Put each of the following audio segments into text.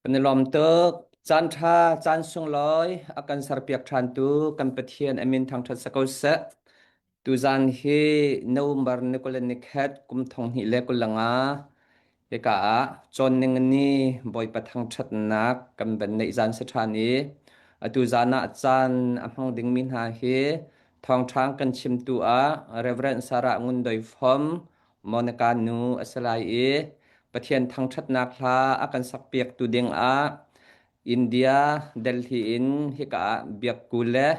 Kan i lawm tuk. Caan ṭha, caan sunglawi a kan serpiak ṭhantu kan Pathian a min thangṭhat si ko seh. Tuzaan hi November ni 20 ni khat kum 2025 hika ah cawn ning ni Bawipa thangṭhatnak kan van neih zaan si ṭhan i atu zaan ah caan a hmang dingmi hna hi thawngṭha kan chimtu ah Reverend Sarah Ngun Doi Fom Monica nu a si lai i Pathian thangṭhatnak hla a kan sakpiaktu dingah India Delhi in hika ah Biakku le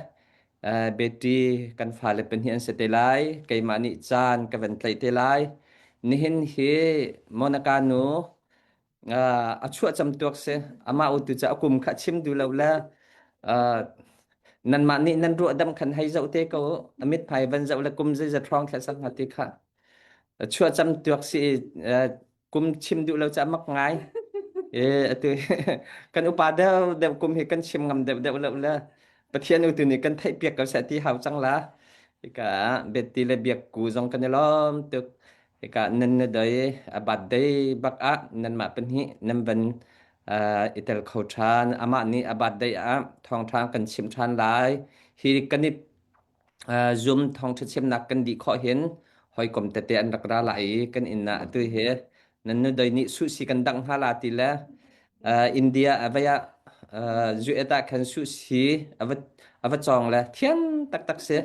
uh, Betty kan fale pahnih an si te lai. Keimah nih caan ka van tlaih te lai. Nihin hi Monica nu uh, a chuah cam tuak si. Amah utu ca a kum kha chim duh lo le uh, nanmah nih nan ruah dam khan hei zoh te ko a mithmai van zoh le kum zeizat hrawng thla sang hnga ti kha chuah cam tuak si kum chim duh lo ca mak ngai e atu kan upa deuh deuh kum hi kan chim ngam deuh deuh lo le Pathian utu nih kan theih piak ko seh ti hau cang la hika Betty le biak ku zong kan i lawm tuk hika nan na doi a birthday bak ah nanmah pahnih nan van i tel kho ṭhan amah nih a birthday ah thawngṭha kan chim ṭhan lai hi kan i Zoom thawngṭha chimnak kan dih khawh hin hawikom tete an rak ra lai i kan inn ah atu hi nan nu doi nih sushi kan dangh hna la ti le India a vai ah US ah khan sushi a va a va cawng le thiam taktak si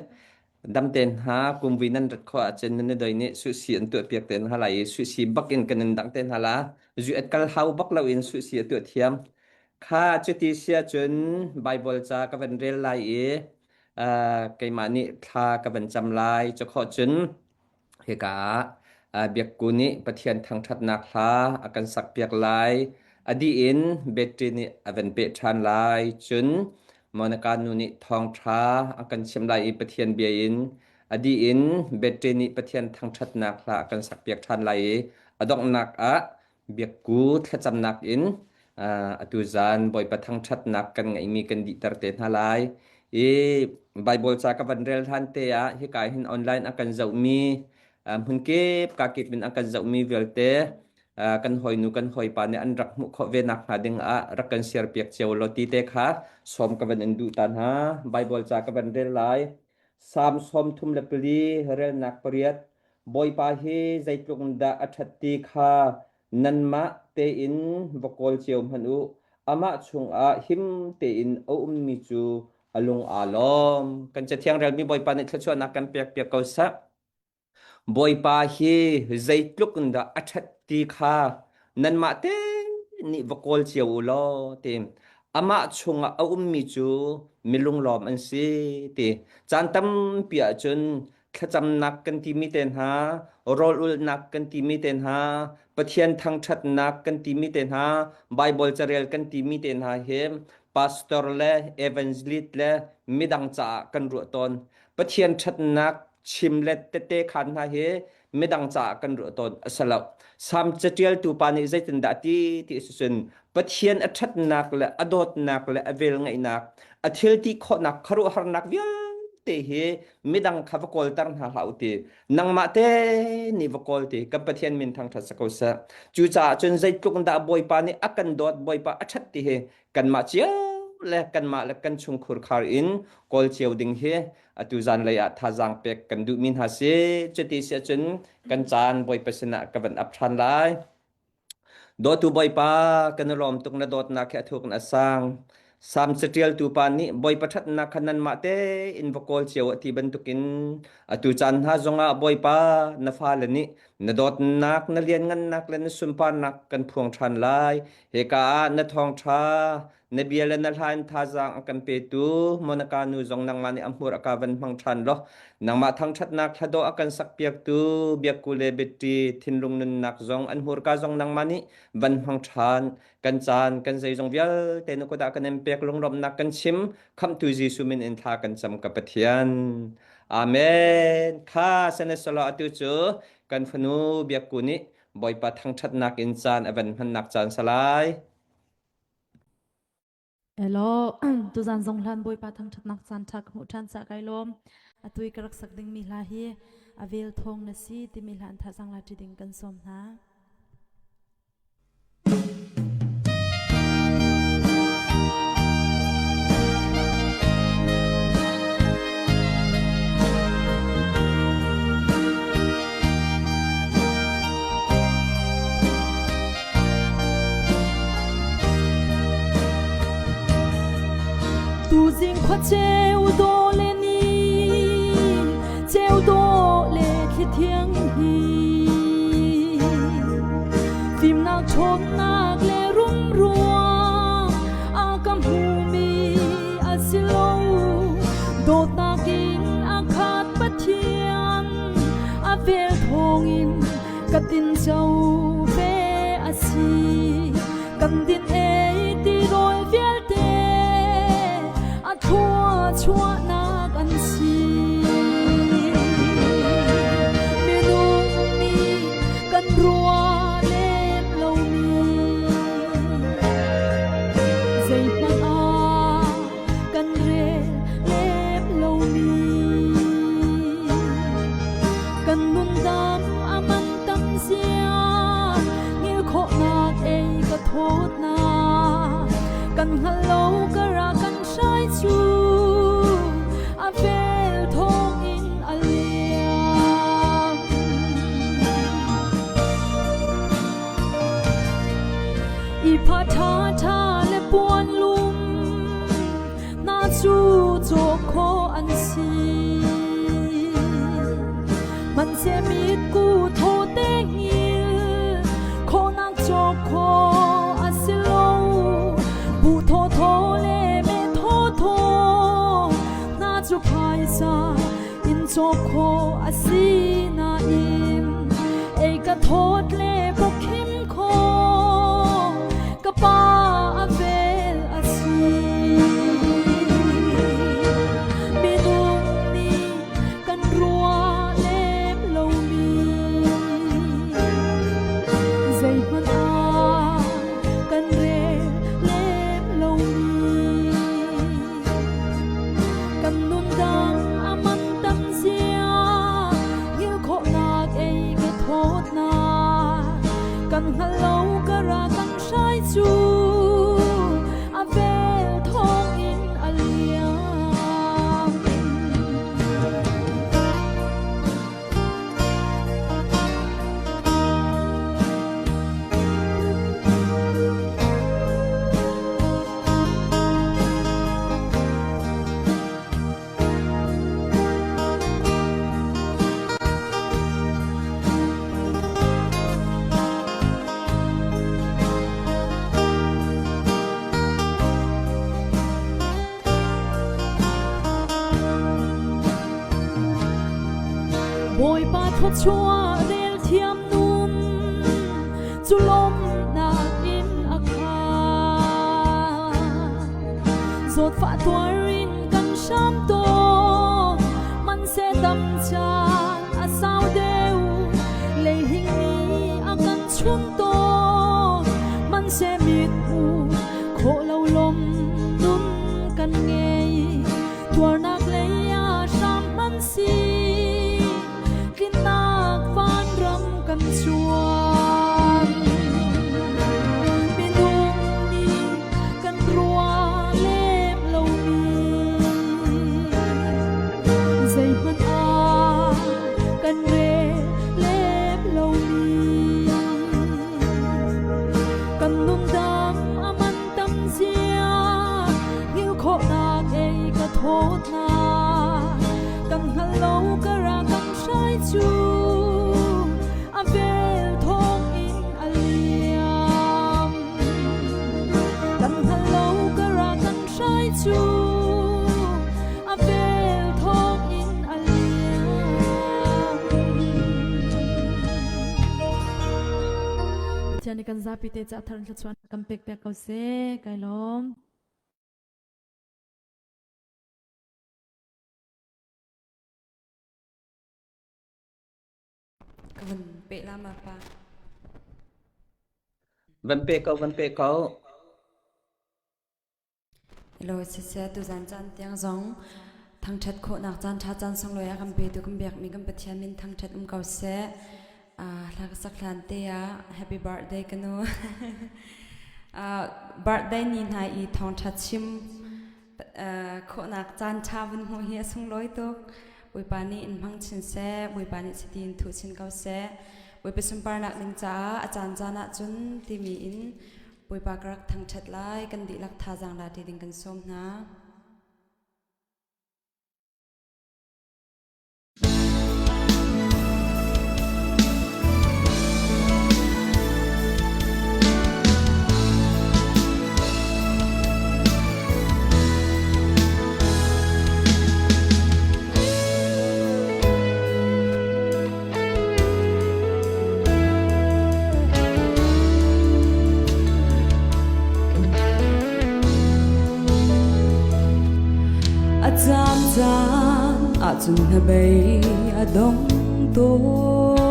dam ten hna kumvui nan rat khawh ahcun nan nu doi nih sushi an tuah piak te hna lai i sushi bak in kan in dangh te hna la US kal hau bak lo in sushi a tuah thiam kha cuti sia cun Bible ca ka van rel lai i keimah nih thla ka van cam lai. Cukhawh cun hika ah Biakku nih Pathian thangṭhatnak hla a kan sakpiak lai. A dih in Betty nih a van peh ṭhan lai. Cun Monica nu nih thawngṭha a kan chimh lai i Pathian bia in a dih in Betty nih Pathian thangṭhatnak hla a kan sakpiak ṭhan lai i a donghnak ah Biakku thlacamnak in atu zan Bawipa thangṭhatnak kan ngeihmi kan dihter te hna lai. I Bible ca ka van rel hlan te ah hika hin online a kan zohmi hmunkip kakip in a kan zohmi vialte kan hawinu kan hawipa nih an rak hmuh khawh ve nak hnga ding ah rak kan share piak cio law ti te kha sawm ka van in duh ta hna. Bible ca ka van rel lai. Salm 34 relnak pariat Bawipa hi zeitluk in dah a ṭhat ti kha nanmah tein va kawl cio hmanh u. Amah chungah him tein a ummi cu a lung aa lawm. Kan Cathiang relmi Bawipa nih thluachuahnak kan pekpiak ko seh. Bawipa hi zeitluk in dah a ṭhat ti kha nanmah te nih va kawl cio u law ti. Amah chungah a ummi cu milunglawm an si ti. Caan tampi ahcun thlacamnak kan timi te hna, rawl ulhnak kan timi te hna, Pathian thangṭhatnak kan timi te hna, Baibal carel kan timi te hna hi pastor le evangelist le midang caah kan ruah tawn. Pathian ṭhatnak chim le tete khan hna hi midang caah kan ruah tawn a si lo. Salm caṭialtu pa nih zeitindah a ti ti a si cun Pathian a ṭhatnak le a dawtnak le a velngeihnak, a thil ti khawhnak khuaruahharnak vialte hi midang kha va kawlter hna hlah u ti. Nangmah te nih va kawl ti. Kan Pathian min thangṭhat si ko seh. Cucaah cun zeitluk in dah Bawipa nih a kan dawt, Bawipa a ṭhat ti hi kanmah cio le kanmah le kan chungkhur khar in kawl cio ding hi atu zanlei ah thazaang pek kan duhmi hna si. Cuti si ahcun kan caan Bawipa sinah ka van ap ṭhan lai. Dawtu Bawipa, kan i lawm tuk na dawtnak hi a thuk in a sang. Salm caṭialtu pa nih Bawipa ṭhatnak kha nanmah tein va kawl cio a ti bantukin atu caan hna zongah Bawipa na fale nih na dawtnak, na lianngannak le na sunparnak kan phuang ṭhan lai. Hika ah na thawngṭha, na bia le na hla in thazaang a kan petu Monica nu zong nangmah nih a hmur a ka van hmang ṭhan law nangmah thangṭhatnak thladawh a kan sakpiaktu Biakku le Betty thinlung nunnak zong an hmurka zong nangmah nih van hmang ṭhan kan caan kan zeizong vialte na kut ah kan in pek lunglawmhnak kan chim khamhtu Jesuh min in thla kan cam ka Pathian Amen kha sanesolo atu cu kan fanu Biakku nih Bawipa thangṭhatnak in caan a van hmannak caan salai Elaw, tuzan zong hlan Bawipa thangṭhatnak caan ṭha ka hmuh ṭhan cah kai lawm. Atu i ka rak sak dingmi hla hi a vel thawng na si timi hla an thazang la ṭi ding kan sawm hna. Zing khua ceu dawh le ni ceu dawh le thli thiang hi fimnak ṭhawnnak le rumruang a ka hmumi a si lo dawtnak in a khat Pathian a vel thawngin ka tinco ve a si kan din ei ti rawl vialte a thlua chuahnak an si minung nih kan ruah lem lomi zeihmanh ah kan rel lem lomi kan nundam a man tam zia ngil khawhnak ei ka thawtnak kan hngal lo ka ra kan hrai cu a vel thawng in a liam i pha tha tha le puan lum na cu cawk khawh an si Hmanhseh mitku thaw te hngil khawhnak cawk khawh a si lo. Buh thawthaw le meh thawthaw hna cu phaisa in cawk khawh a si nain ei ka thawt le bawkhim khawh ka pa a vel a si. Minung nih kan ruah lem lomi zeihmanh ah kan rel lem lomi kan nundang a man tam zia hngilh khawhnak ei ka thawtnak kan hngal lo ka ra kan hrai cu a vel thawng in a liam. Bawipa thluachuah rel thiam nun cu lawmhnak in a khat. Zawtfah tuar in kan hram tawn, hmanhseh dam caan a sau deuh, leihing nih a kan chun tawn, hmanhseh mithmuh khawh lo lawm nun kan ngei. Tuarnak lei ah hram hman si, tlinnak vanram kan cuan. Minung nih kan ruah lem lomi zeihmanh ah kan rel lem lomi kan nundam a man tam zia hngilh khawhnak ei ka thawtnak kan hngal lo ka ra kan hrai cu a vel thawng in a liam kan hngal lo ka ra kan hrai cu a vel thawng in a liam. Pathian nih kan zapi te ca thar thluachuah kan pek piak ko seh. Kai lawm. Ka van pe la ma pa. Van pe ko, van pe ko. Hello siseh tuzan caan tiang zong thangṭhat khawhnak caan ṭha caan sunglawi a kan petu kan biakmi kan Pathian min thangṭhat um ko seh. Hla ka sak hlan te ah happy birthday ka nu. Birthday ni hna i thawngṭha chim khawhnak caan ṭha vun hmuh hi a sunglawi tuk. Bawipa nih in hmang chin seh, Bawipa nih chiti in thuh chin ko seh. Bawipa sunparnak ding caah a caan caan ahcun timi in Bawipa ka rak thangṭhat lai, kan dihlak thazaang la ṭi ding kan sawm hna. Ahcun hnabei a dong tawn.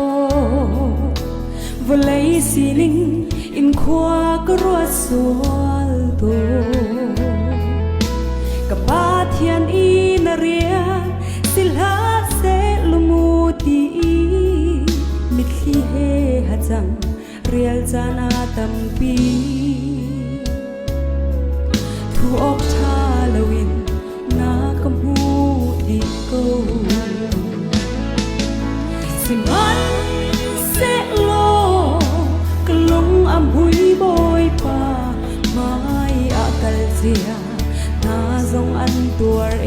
Vawlei sining in khua ka ruat sual tawn. Ka Pathian i na rian si hlah seh lumu ti i mitthli he hacang rial caan a tampi. Thu awk ṭha loin na ka hmuh dih ko. Sihmanhsehlaw ka lung a mui Bawipa hmai ah kal cia hna zong an tuar e.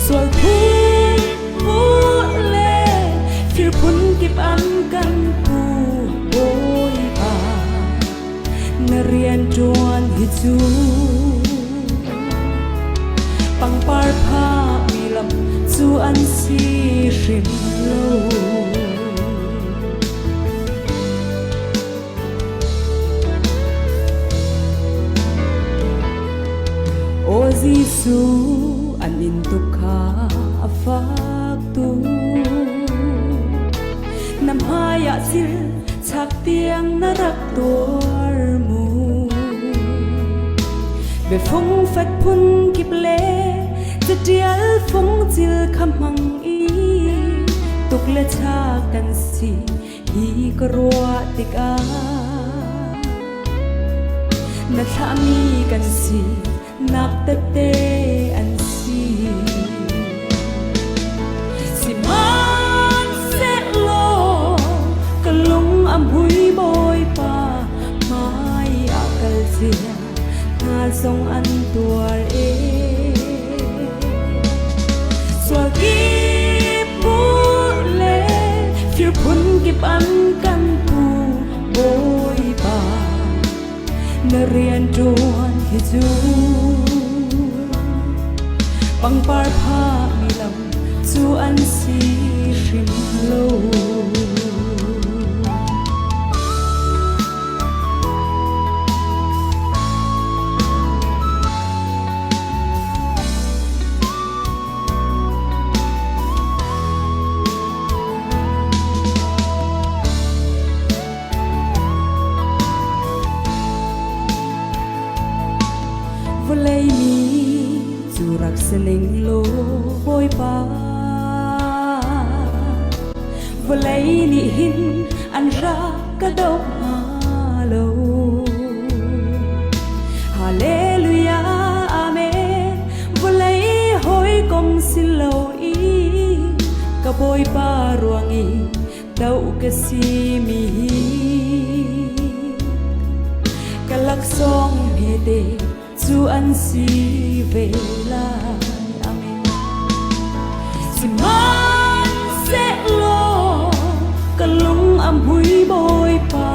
Sual phun pu le thil phun kip an kan pu Bawipa na rian ṭuan hi cu pangpar phahmi lam cu an si hrim lo. Aw Jesuh, an in tuk kha a fak tuk. Na hmaiah thil chak tiang na rak tuar mu. Biafung fat phun kip le catial fung cil kha hmang i tuk le cha kan si hi ka ruah tikah na thlahmi kan si nak tete an si. Sihmanhsehlaw ka lung a mui Bawipa hmai ah kal cia hna zong an tuar e. Sual kip pu le thil phun kip an kan pu Bawipa na rian ṭuan hi cu pangpar phahmi lam cu an si hrim lo. Vawlei mi cu rak si ning law Bawipa vawlei nih hin an rak ka doh hnga lo. Hallelujah Amen vawlei hawikom si lo i ka Bawipa ruang i doh ka si mi hi ka laksawng hmete cu an si ve lai. Amen. Sihmanhsehlaw ka lung a mui Bawipa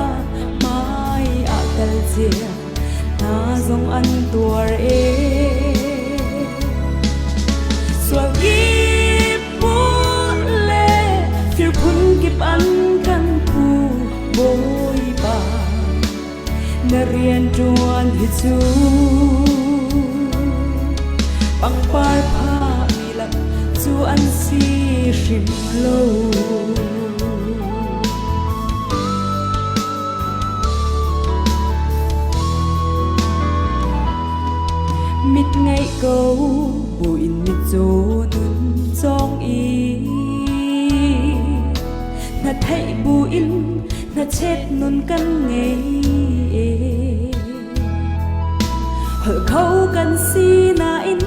hmai ah kal cia hna zong an tuar e. Sual kip pu le thil phun kip an kan pu Bawipa na rian ṭuan hi cu pangpar phahmi lam cu an si hrim lo. Mit ngeih ko buin mitcaw nun cawng i hna theih buin hnachet nun kan ngei. Holh kho kan si nain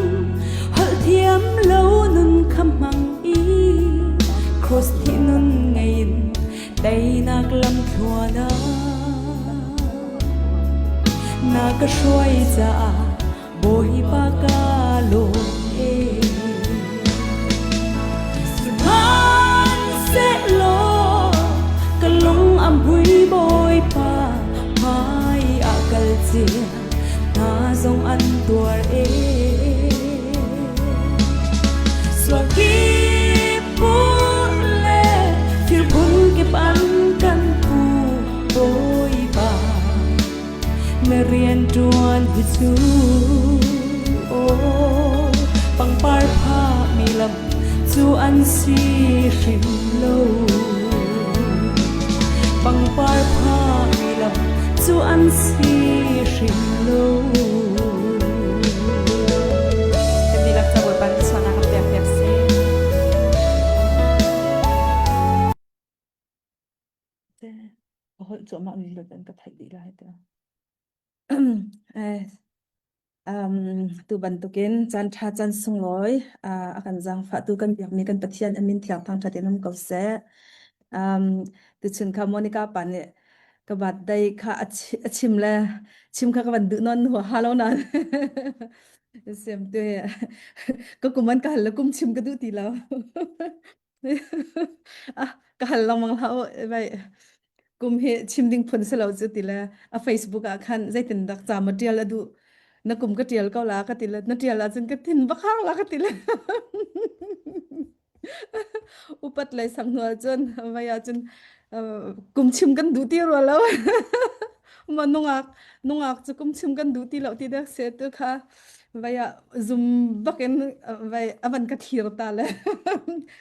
holh thiam lo nun kha hmang i cross thi nun ngei in teinak lam thluan ah na ka hruai caah Bawipa ka lawm e. Sihmanhsehlaw ka lung a mui Bawipa hmai ah kal cia hna zong an tuar e. Sual kip pu le thil phun kip an kan pu Bawipa na rian ṭuan hi cu aw pangpar an si hrim lo. Pangpar phahmi lam cu an si hrim lo. Kan dihlak ca Bawipa nih sualnak kan pek piak seh. Ka holh cuahmah mi an ka theih dih lai tiah. Eh, tu bantukin caan ṭha caan sunglawi a kan zaangfahtu kan biakmi kan Pathian a min thiang thangṭhat in um ko seh. Um, tuchun kha Monica pa nih ka birthday kha a chim le chim kha ka van duh non huaha lo nain siam tu ka kum an ka hal le kum chim ka duh ti lo. Ah, ka hal lengmang hlah u. Vai kum hi chim ding phun si lo cu ti le a Facebook ah khan zeitin dak ca ma ṭial a duh na kum ka ṭial ko la ka ti le na ṭial ahcun ka thin va khang la ka ti le upat lei sang hnu ahcun vai ahcun kum chim kan duh ti rua lo ma nungak nungak cu kum chim kan duh ti lo ti dek se tu kha vai ah zum bakin vai avan ka thir ta le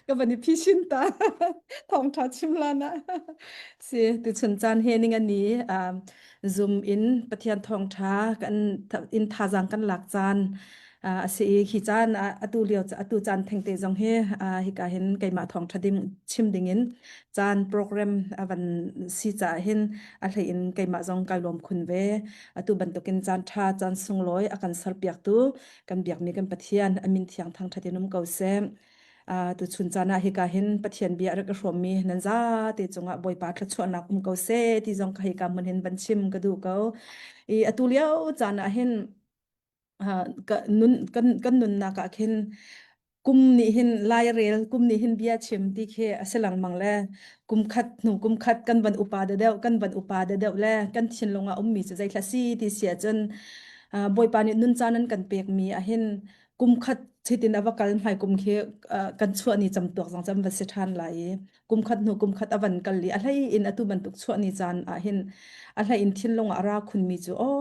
ka van i phishin ta thawngtha chim lan ah si tu chun caan he ning ani zum in Pathian thawngtha kan in thazang kan lak caan a si i khi caan atu lio atu caan thengte zong hi hika hin keimah thawngtha ding chim ding in caan program avan si caah hin a hlei in keimah zong kai lawm khun ve. Atu bantukin caan ṭha caan sunglawi a kan serpiaktu kan biakmi kan Pathian a min thiang thangṭhat in um ko seh. Tuchun caan ah hika hin Pathian bia a rak i hrawmmi nan zate cungah Bawipa thluachuahnak um ko seh ti zong ka hika hmun hin van chim ka duh ko. I atu lio caan ah hin ka nun kan kan nunnak ah khin kum nih hin lairel kum nih hin bia chim ti khi a si lengmang le kum khat hnu kum khat kan van upa deuh kan van upa deuh le kan thinlung ah ummi cu zeithla si ti si ahcun Bawipa nih nun caan an kan pekmi ah hin kum khat chitin a va kal hmai kum khi kan chuah ni camtuak zong cam va si ṭhan lai i kum khat hnu kum khat a van kal i a hlei in atu bantuk chuah ni caan ah hin a hlei in thinlung ah a ra khunmi cu aw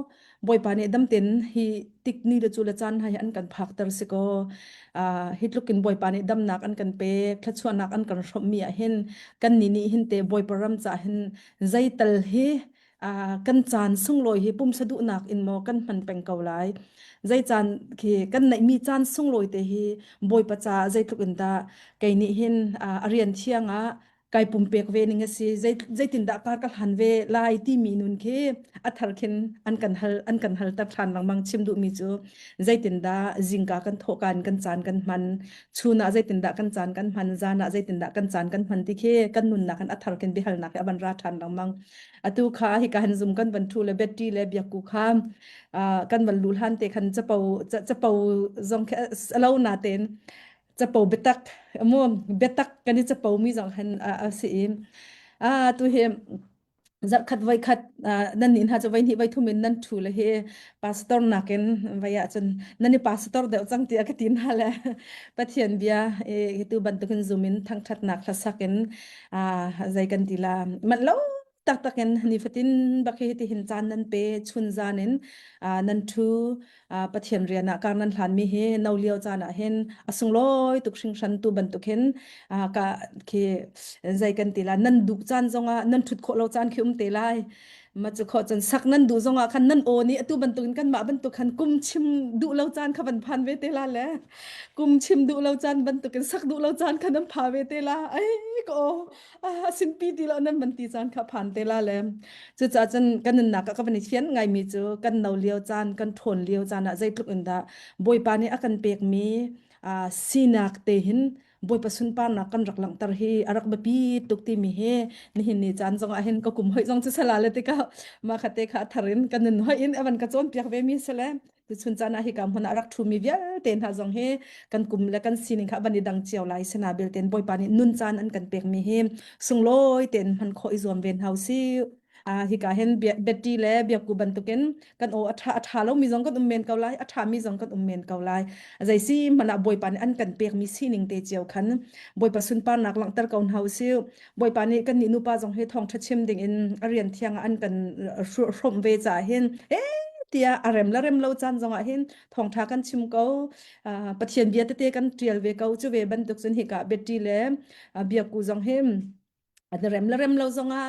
Bawipa nih damten hi tik ni le cu le caan hna hi an kan phakter si kaw hi tluk in Bawipa nih damnak an kan pek thluachuahnak an kan hrawmhmi ah hin kan nih nih hin te Bawipa ram ca hin zeital hi kan caan sunglawi hi pumsa duhnak in maw kan hman peng ko lai zei caan khi kan neihmi caan sunglawi te hi Bawipa caah zeitluk in dah kei nih hin a rian thiang ah kai pumpek ve ning a si zeitindah kar ka hlan ve lai timi nun khi a thar khin an kan hal an kan hal ter ṭhan lengmang chim duhmi cu zeitindah zingka kan thawhkan kan caan kan hman chun ah zeitindah kan caan kan hman zan ah zeitindah kan caan kan hman ti khi kan nunnak in a thar khin biahalnak hi a van ra ṭhan lengmang atu kha hika han zum kan van thu le betty le biakku kha kan van lu hlan te khan capo capo zong khi alo na ten capo biatak mu biatak kan i capo mi zong han a si i a tu hi zarhkhat voi khat nan nih hna cu voi hnih voi thum in nan thu le hi pastor nakin vai ah cun nan i pastor deuh cang tiah ka ti hna le Pathian bia hi tu bantukin zum in thangthatnak hlasak in zei kan ti la manh lo taktak in nifatin bak hi ti hin caan nan pe chun zan in nan thu Pathian rian ah kar nan hlan mi hi no lio caan ah hin a sunglawi tuk hringhran tu bantuk hin ka khi zei kan ti la nan duh caan zongah nan thut khawh lo caan khi um te lai ma cu khawh cun sak nan duh zongah khan nan aw nih atu bantuk in kanmah bantuk khan kum chim duh lo caan kha van phan ve te la le kum chim duh lo caan bantuk in sak duh lo caan kha nan pha ve te la ai ko sinpi ti lo nan van ti caan kha phan te la le cucaah cun kan nunnak ah ka van i fian ngaimi cu kan no lio caan kan ṭhawn lio caan ah zeitluk in dah Bawipa nih a kan pekmi sinak te hin Bawipa sunparnak kan rak langhter hi a rak biapi tuk timi hi nihin ni caan zong ah hin ka kum hoi zong cu sala le tikah mah kha te kha a thar in kan nun hoi in a van ka cawnpiak ve mi sale Tuchun caan ah hika hmun ah rak ṭhumi vialte hna zong hi kan kum le kan sining kha van i dang cio lai sina belten Bawipa nih nun caan an kan pekmi hi sunglawi tein hman khawh i zuam ve hna usih. Hika hin Betty le Biakku bantukin kan aw a ṭha a ṭha lomi zong kan um men ko lai, a ṭhami zong kan um men ko lai. Zei si hmanh ah Bawipa nih an kan pekmi sining te cio khan Bawipa sunparnak langhter ko hna usih. Bawipa nih kannih nupa zong hi thawngṭha chim dingin a rian thiang ah an kan hrawmh ve caah hin eh! tiah a rem le rem lo caan zongah hin thawngtha kan chim ko. Pathian bia tete kan tial ve ko. Cu ve bantuk cun hika Betty le Biaku zong hi an rem le rem lo zongah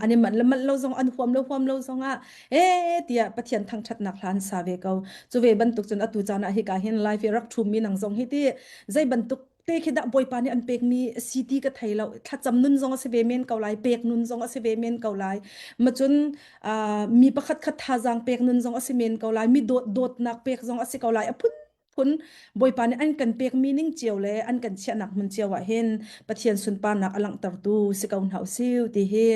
an i manh le manh lo zong an huam le huam lo zongah e tiah Pathian thangthatnak hla an sa ve ko. Cu ve bantuk cun atu caan ah hika hin live i rak ṭhummi nang zong hi ti zei bantuk te khi dah Bawipa nih an pekmi si ti ka thei lo. Thlacam nun zong a si ve men ko lai, pek nun zong a si ve men ko lai. Ma cun mi pakhat khat thazaang pek nun zong a si men ko lai, mi dawt dawtnak pek zong a si ko lai. A phun phun Bawipa nih an kan pekmi ning cio le an kan chiahnak hmun cio ah hin Pathian sunparnak a langhtertu si ko hna usih ti hi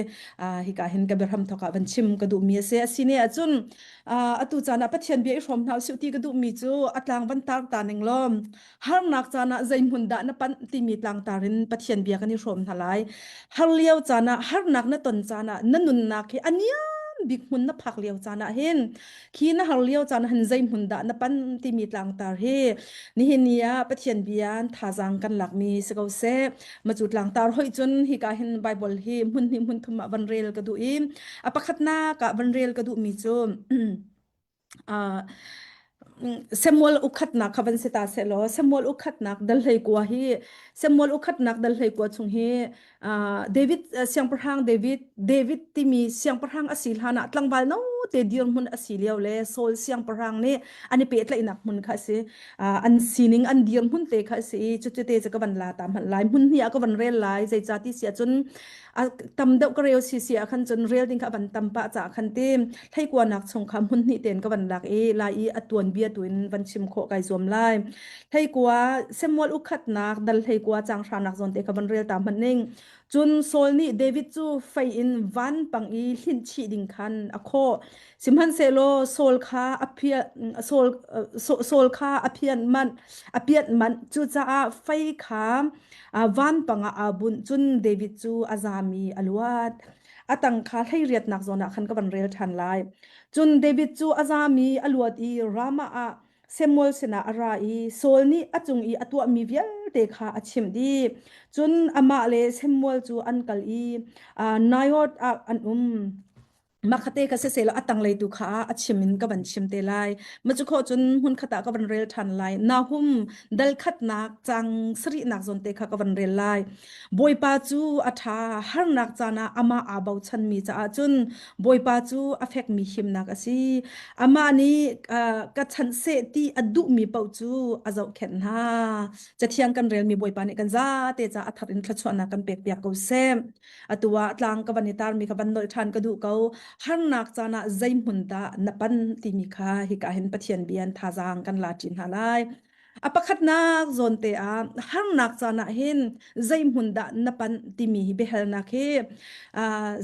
hika hin ka biahram thawk ah van chim ka duhmi a si. A si ne ahcun atu caan ah Pathian bia i hrawm hna usih ti ka duhmi cu a tlang van tar ta ning law harnak caan ah zei hmun dah na panh timi tlangtar in Pathian bia kan i hrawm hna lai. Har lio caan ah harnak na ton caan ah na nunnak hi a niam bik hmun na phak lio caan ah hin khi na har lio caan han zei hmun dah na pan timi tlangtar hi nihin ni ah Pathian bia thazaang kan lakmi si ko seh. Macu tlangtar hoi cun hika hin Bible hi hmun hnih hmun thum ah van rel ka duh i a pakhatnak ah van rel ka duhmi cu uh, Samuel ukhatnak kha van si ta seh law Samuel ukhatnak dal hlei kua hi Samuel ukhatnak dal hlei kua chung hi David siangpahrang David David timi siangpahrang a si hlan ah tlangval no te dirhmun a si lio le Saul siangpahrang nih an i pehtlaihnak hmun kha a si an sining an dirhmun te kha a si i cucu te cu ka van la ta hmanh lai hmun hnih ah ka van rel lai zeicah ti si ahcun a tam deuh ka rel si si ah khan cun rel ding kha a van tam pah caah khan ti hleikuanak chung kha hmun hnih tein ka van lak i lai i a tuan bia tu in van chim khawh kai zuam lai hleikua Samuel ukhatnak dal hleikua cang hranak zawn te kha van rel ta hmanh ning cun Saul nih David cu fei in van pang i hlinh chih ding khan a khawh sihmanhsehlaw Saul kha a phiah Saul Saul kha a phian manh a piat manh cucaah fei kha vanpang ah aa bunh cun David cu a zam i a luat. A tang kha hleiriatnak zawn ah khan ka van rel ṭhan lai. Cun David cu a zam i a luat i Ramah ah Samuel sinah a ra i Saul nih a cung i a tuahmi vialte kha a chimh dih. Cun amah le Samuel cu an kal i Naioth ah an um. Makhate kha siseh law a tanglei tu kha a chim in ka van chim te lai. Ma cu khawh cun hmun khat ah ka van rel ṭhan lai. Nahum dal khatnak cang sarihnak zawn te kha ka van rel lai. Bawipa cu a ṭha, harnak caan ah amah aa bochanmi caah cun Bawipa cu a fekmi himnak a si. Amah nih ka chanh seh ti a duhmi paoh cu a zohkhenh hna. Cathiang kan relmi Bawipa nih kan zate caah a thar in thluachuahnak kan pekpiak ko seh. Atu ah tlang ka van i tarmi kha van nolh ṭhan ka duh ko. Harnak caan ah zei hmun dah na pan timi kha hika hin Pathian bia in thazaang kan la ṭi hna lai. A pakhatnak zawn te ah harnak caan ah hin zei hmun dah na pan timi hi biahalnak hi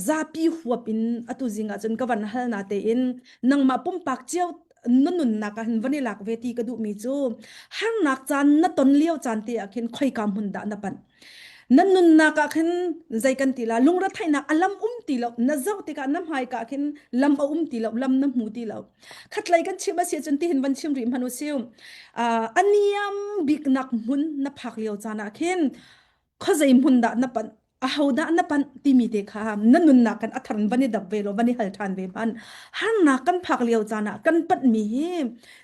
zapi huap in atu zing ah cun ka van hal na tein nangmah pumpak cio na nunnak ah hin van i lak ve ti ka duhmi cu harnak caan na ton lio caan te ah khin khoika hmun dah na panh Nan nunnak ah khin zei kan ti la lungretheihnak a lam um ti lo na zoh tikah na hmaika ah khin lam a um ti lo lam na hmu ti lo khatlei kan chim a si cun tihin van chim rih hmanh u siu a niam biknak hmun na phak lio caan ah khin khuazei hmun dah na panh aho dah na panh timi te kha na nunnak kan a thar in van i dap ve lo van i hal ṭhan ve hmanh harnak kan phak lio caan ah kan panh mi hi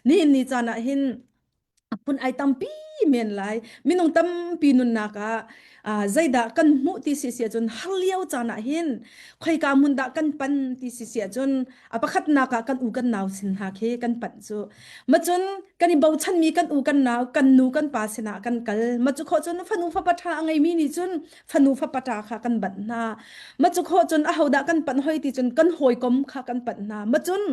nihin ni caan ah hin phun ai tampi men lai minung tampi nunnak ah zeidah kan hmuh ti si si ahcun har lio caan ah hin khoika hmun dah kan pan ti si si ahcun a pakhatnak ah kan u kan nau sin hna khi kan panh cu ma cun kan i bochanmi kan u kan nau kan nu kan pa sinah kan kal ma cu khawh cun fanu fapa ṭha a ngeimi nih cun fanu fapa ṭa kha kan banh hna ma cu khawh cun ahodah kan panh hoi ti cun kan hawikom kha kan panh hna ma cun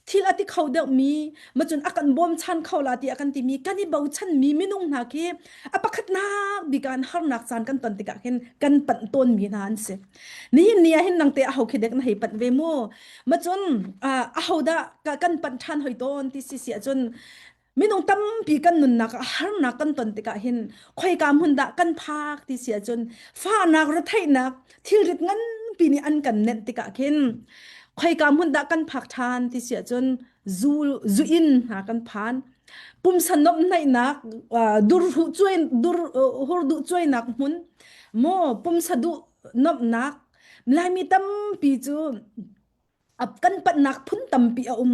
thil a ti kho deuhmi macun a kan bawmchan kho la ti a kan timi kan i bochanmi minung hna khi a pakhatnak bik ah harnak caan kan ton tikah khin kan panh tawnmi hna an si nihin ni ah hin nang te aho khi dek na hei panh ve mu macun ahodah kan panh ṭhan hoi tawn ti si si ahcun minung tampi kan nunnak ah harnak kan ton tikah hin khoika hmun dah kan phak ti si ahcun fahnak retheihnak thilrit nganpi nih an kan nenh tikah khin khoika hmun dah kan phak ṭhan ti si ahcun zu zu inn hna kan phan pumsa nomhnaihnak dur cuai dur hur duh cuainak hmun maw pumsa duh nomhnak laimi tampi cu kan panhnak phun tampi a um.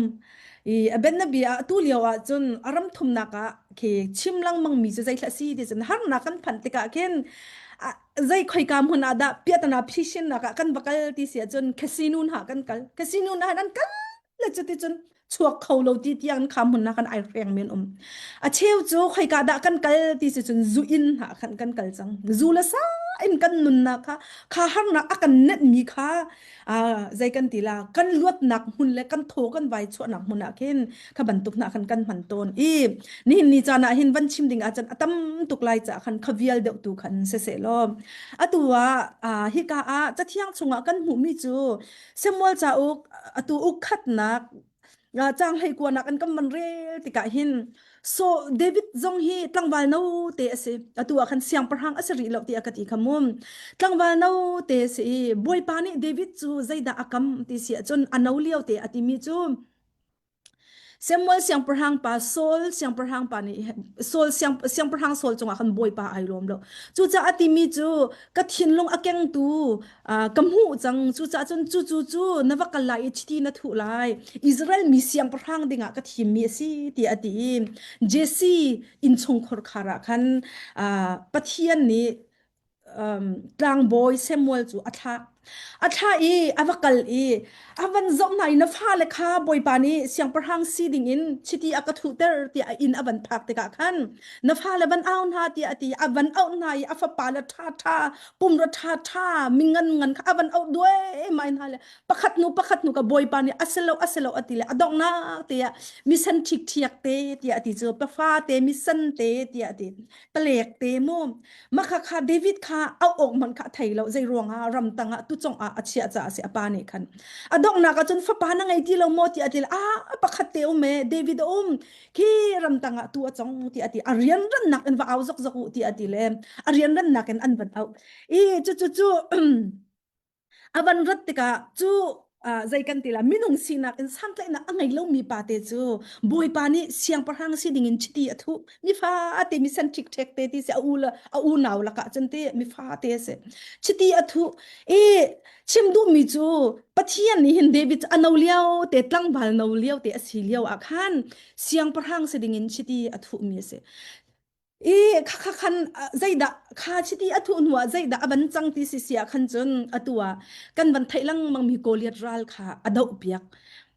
I a bianabia ah atu lio ah cun a ram thumnak ah khi chim lengmang mi cu zeithla si ti cun harnak kan phanh tikah khin zei khoika hmun ah dah piahtana phishinnak ah kan va kal ti si ahcun casino hna kan kal. Casino hna an kal le cuti cun chuak kho lo ti tiang kha hmun ah kan ai hreng men um. A cheu cu khoika dah kan kal ti si cun zu inn hna khan kan kal cang. Zu le sa in kan nunnak kha kha harnak a kan net mi kha zei kan ti la kan luatnak hmun le kan thaw kan vai chuahnak hmun ah khin kha bantuk hna khan kan hman tawn i nihin ni caan ah hin van chim ding ah cun a tam tuk lai ca khan kha vial deuh tu khan se se law atu ah hika ah cathiang chungah kan hmuhmi cu Samuel cauk atu uk khatnak Caang hleikuanak an kan van rel tikah hin so David zong hi tlangval no te a si. Atu ah khan siangpahrang a si rih lo tiah ka ti kha mu. Tlangval no te a si i Bawipa nih David cu zeidah a kam ti si ahcun a no lio te a timi cu Samuel siangpahrang pa Saul siangpahrang pa nih Saul siang, siangpahrang Saul cungah khan Bawipa ai lawm lo. Cucaah a timi cu ka thinlung a kengtu ka hmuh cang cucaah cun cu cu cu na va kal lai i chiti na thuh lai Israel mi siangpahrang dingah ka thimmi a si tiah a ti i Jesse innchungkhar khar ah khan Pathian nih um, tlangbawi Samuel cu a thlah a thlah i a va kal i a van zoh hna i na fale kha Bawipa nih siangpahrang si dingin chiti a ka thuhter tiah a inn a van phak tikah khan na fale van au hna tiah a ti a van auh hna i a fapa le ṭha ṭha pumra ṭha ṭha mi ngan ngan kha a van auh duai mai hna le pakhat hnu pakhat hnu ka Bawipa nih a si lo a si lo a ti le a donghnak te ah misen ṭhik ṭhiak te tiah a ti cu pafa te misen te tiah a ti palek te mu Makha kha David kha auh awk hmanh kha a thei lo zei ruangah ramtang ah tucong ah a chiah caah a si a pa nih khan a donghnak ah cun fapa na ngei ti lo maw tiah a ti a pakhat te um e David a um khi ramtang ah tu a cong tiah a ti a rianrannak in va au zokzok u tiah a ti le a rianrannak in an van auh i cu cu cu a van rat tikah cu zei kan ti la minung sinak in santlaihnak a ngei lomi pa te cu bawipa nih siangpahrang si dingin chiti a thuh mifa te mi san ṭhik ṭhek te ti si a u a unau lakah cun te mifa te si chiti a thuh i chim duhmi cu Pathian nih hin David a no lio te tlangval no lio te a si lio ah khan siangpahrang si dingin chiti a thuhmi a si I kha kha khan zeidah kha chiti a thuh hnuah zeidah a van cang ti si si ah khan cun atu ah kan van theih lengmang mi Goliath ral kha a doh piak.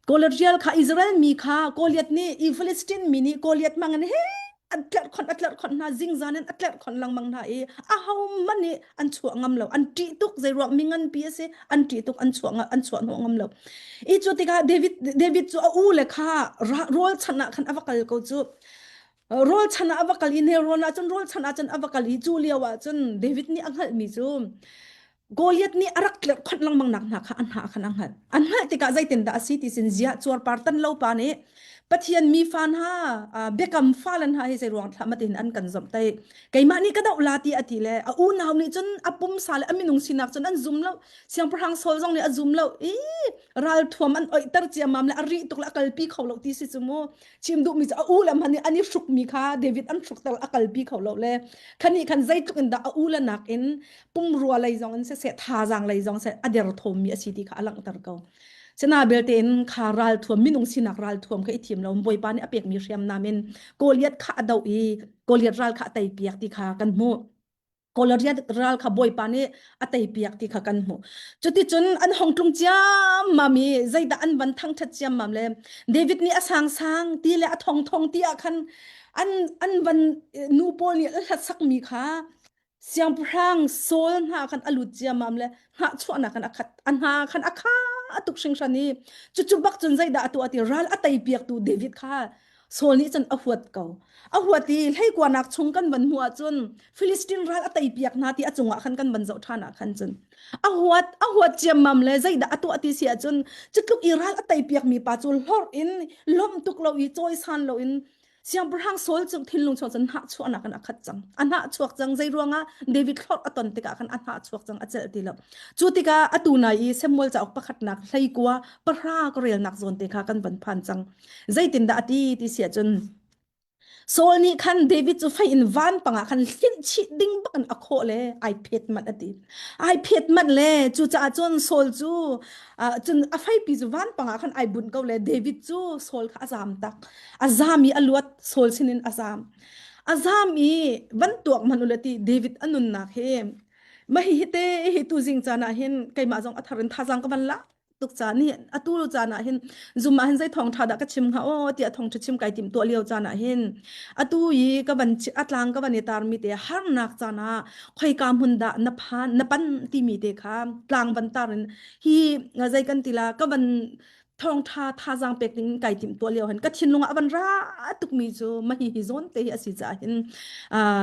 Goliath ral kha Israel mi kha Goliath nih i Philistine mi nih Goliath mang in he an tlerh khon a tlerh khon hna zingzan in a tlerh khon lengmang hna i aho hmanh nih an chuah ngam lo an ṭih tuk zeiruang mi nganpi a si an ṭih tuk an chuah an chuah hnawh ngam lo i cu tikah David David cu a u le kha rawl chan ah khan a va kal ko cu Rawl chan ah a va kal i nelrawn ah cun rawl chan ah cun a va kal i cu lio ah cun David nih a hngalhmi cu Goliath nih a rak tlerhkhonh lengmang nak hna kha a hna khan a hngalh. A hngalh tikah zeitindah a si ti sin ziah cuarpar tan lo pa nih Pathian mi fa hna biakam fale hna hi zei ruang thlah matin an kan zomh tai keimah nih ka doh la ti a ti le a unau nih cun a pumsa le a minung sinak cun an zum lo siangpahrang Saul zong nih a zum lo i ralthuam an oihter ciammam le a rih tuk le a kalpi kho lo ti si cu mu chim duhmi cu a u le hmanh nih an i hrukmi kha David an hrukter a kalpi kho lo le khani khan zeitluk in dah a u le nakin pumrua lei zong in siseh thazaang lei zong seh a derthawmmi a si ti kha a langhter ko. Sina belte in kha ralthuam minung sinak ralthuam kha i thim lo Bawipa nih a pekmi hriamnam in Goliath kha a doh i Goliath ral kha a tei piak ti kha kan hmuh. Goliath ral kha Bawipa nih a teipiak ti kha kan hmuh. Cuticun an hong tlung ciammam i zeidah an van thangṭhat ciammam le David nih a sangsang ti le a thongthong ti ah khan an an van nu pawl nih an hlatsakmi kha siangpahrang Saul hna khan a lut ciammam le hnahchuahnak khan a khat a hna khan a kha tuk hringhran i cucu bak cun zeidah a tuah ti ral a teipiaktu David kha Saul nih cun a huat ko. A huat i hleikuanak chung kan van hmuh ahcun Filistin ral a teipiak hna ti a cungah khan kan van zoh ṭhan ah khan cun a huat a huat ciammam le zeidah a tuah ti si ahcun cutluk i ral a teipiak mi pa cu hlorh in lawmh tuk lo i cawisan lo in siangpahrang Saul cu thinlung chung cun hnahchuahnak in a khat cang. A hnahchuak cang zei ruangah David hlorh a ton tikah khan a hnahchuak cang a celh ti lo. Cu tikah atu nai i Samuel cauk pakhatnak hleikua pahra ka relnak zawn te kha kan van phan cang. Zeitindah a ti ti si ahcun. Saul nih khan David cu fei in vanpang ah khan hlinh chih ding bak in a khawh le ai phet manh a ti. Ai phet manh le cucaah cun Saul cu uh, cun a feipi cu vanpang ah khan ai bunh ko le David cu Saul kha a zam tak. A zam i a luat Saul sinin a zam. A zam i van tuak hmanh u le ti David a nunnak hi mah hi te hi tu zing caan ah hin keimah zong a thar in thazang ka van la tuk caan hi atu caan ah hin zum ah hin zei thawng tha dah ka chim hnga aw tiah thawng tha chim kai tim tuah lio caan ah hin atu i ka van atlang ka van i tar mi te harnak caan ah khoika hmun dah na phan na pan timi te kha tlang van tar in hi zei kan tila ka van thawngtha thazaang pek ding kai tim tuah lio hin ka thinlung ah van ra tuk mi cu mahi hi zawn te hi asi ca hin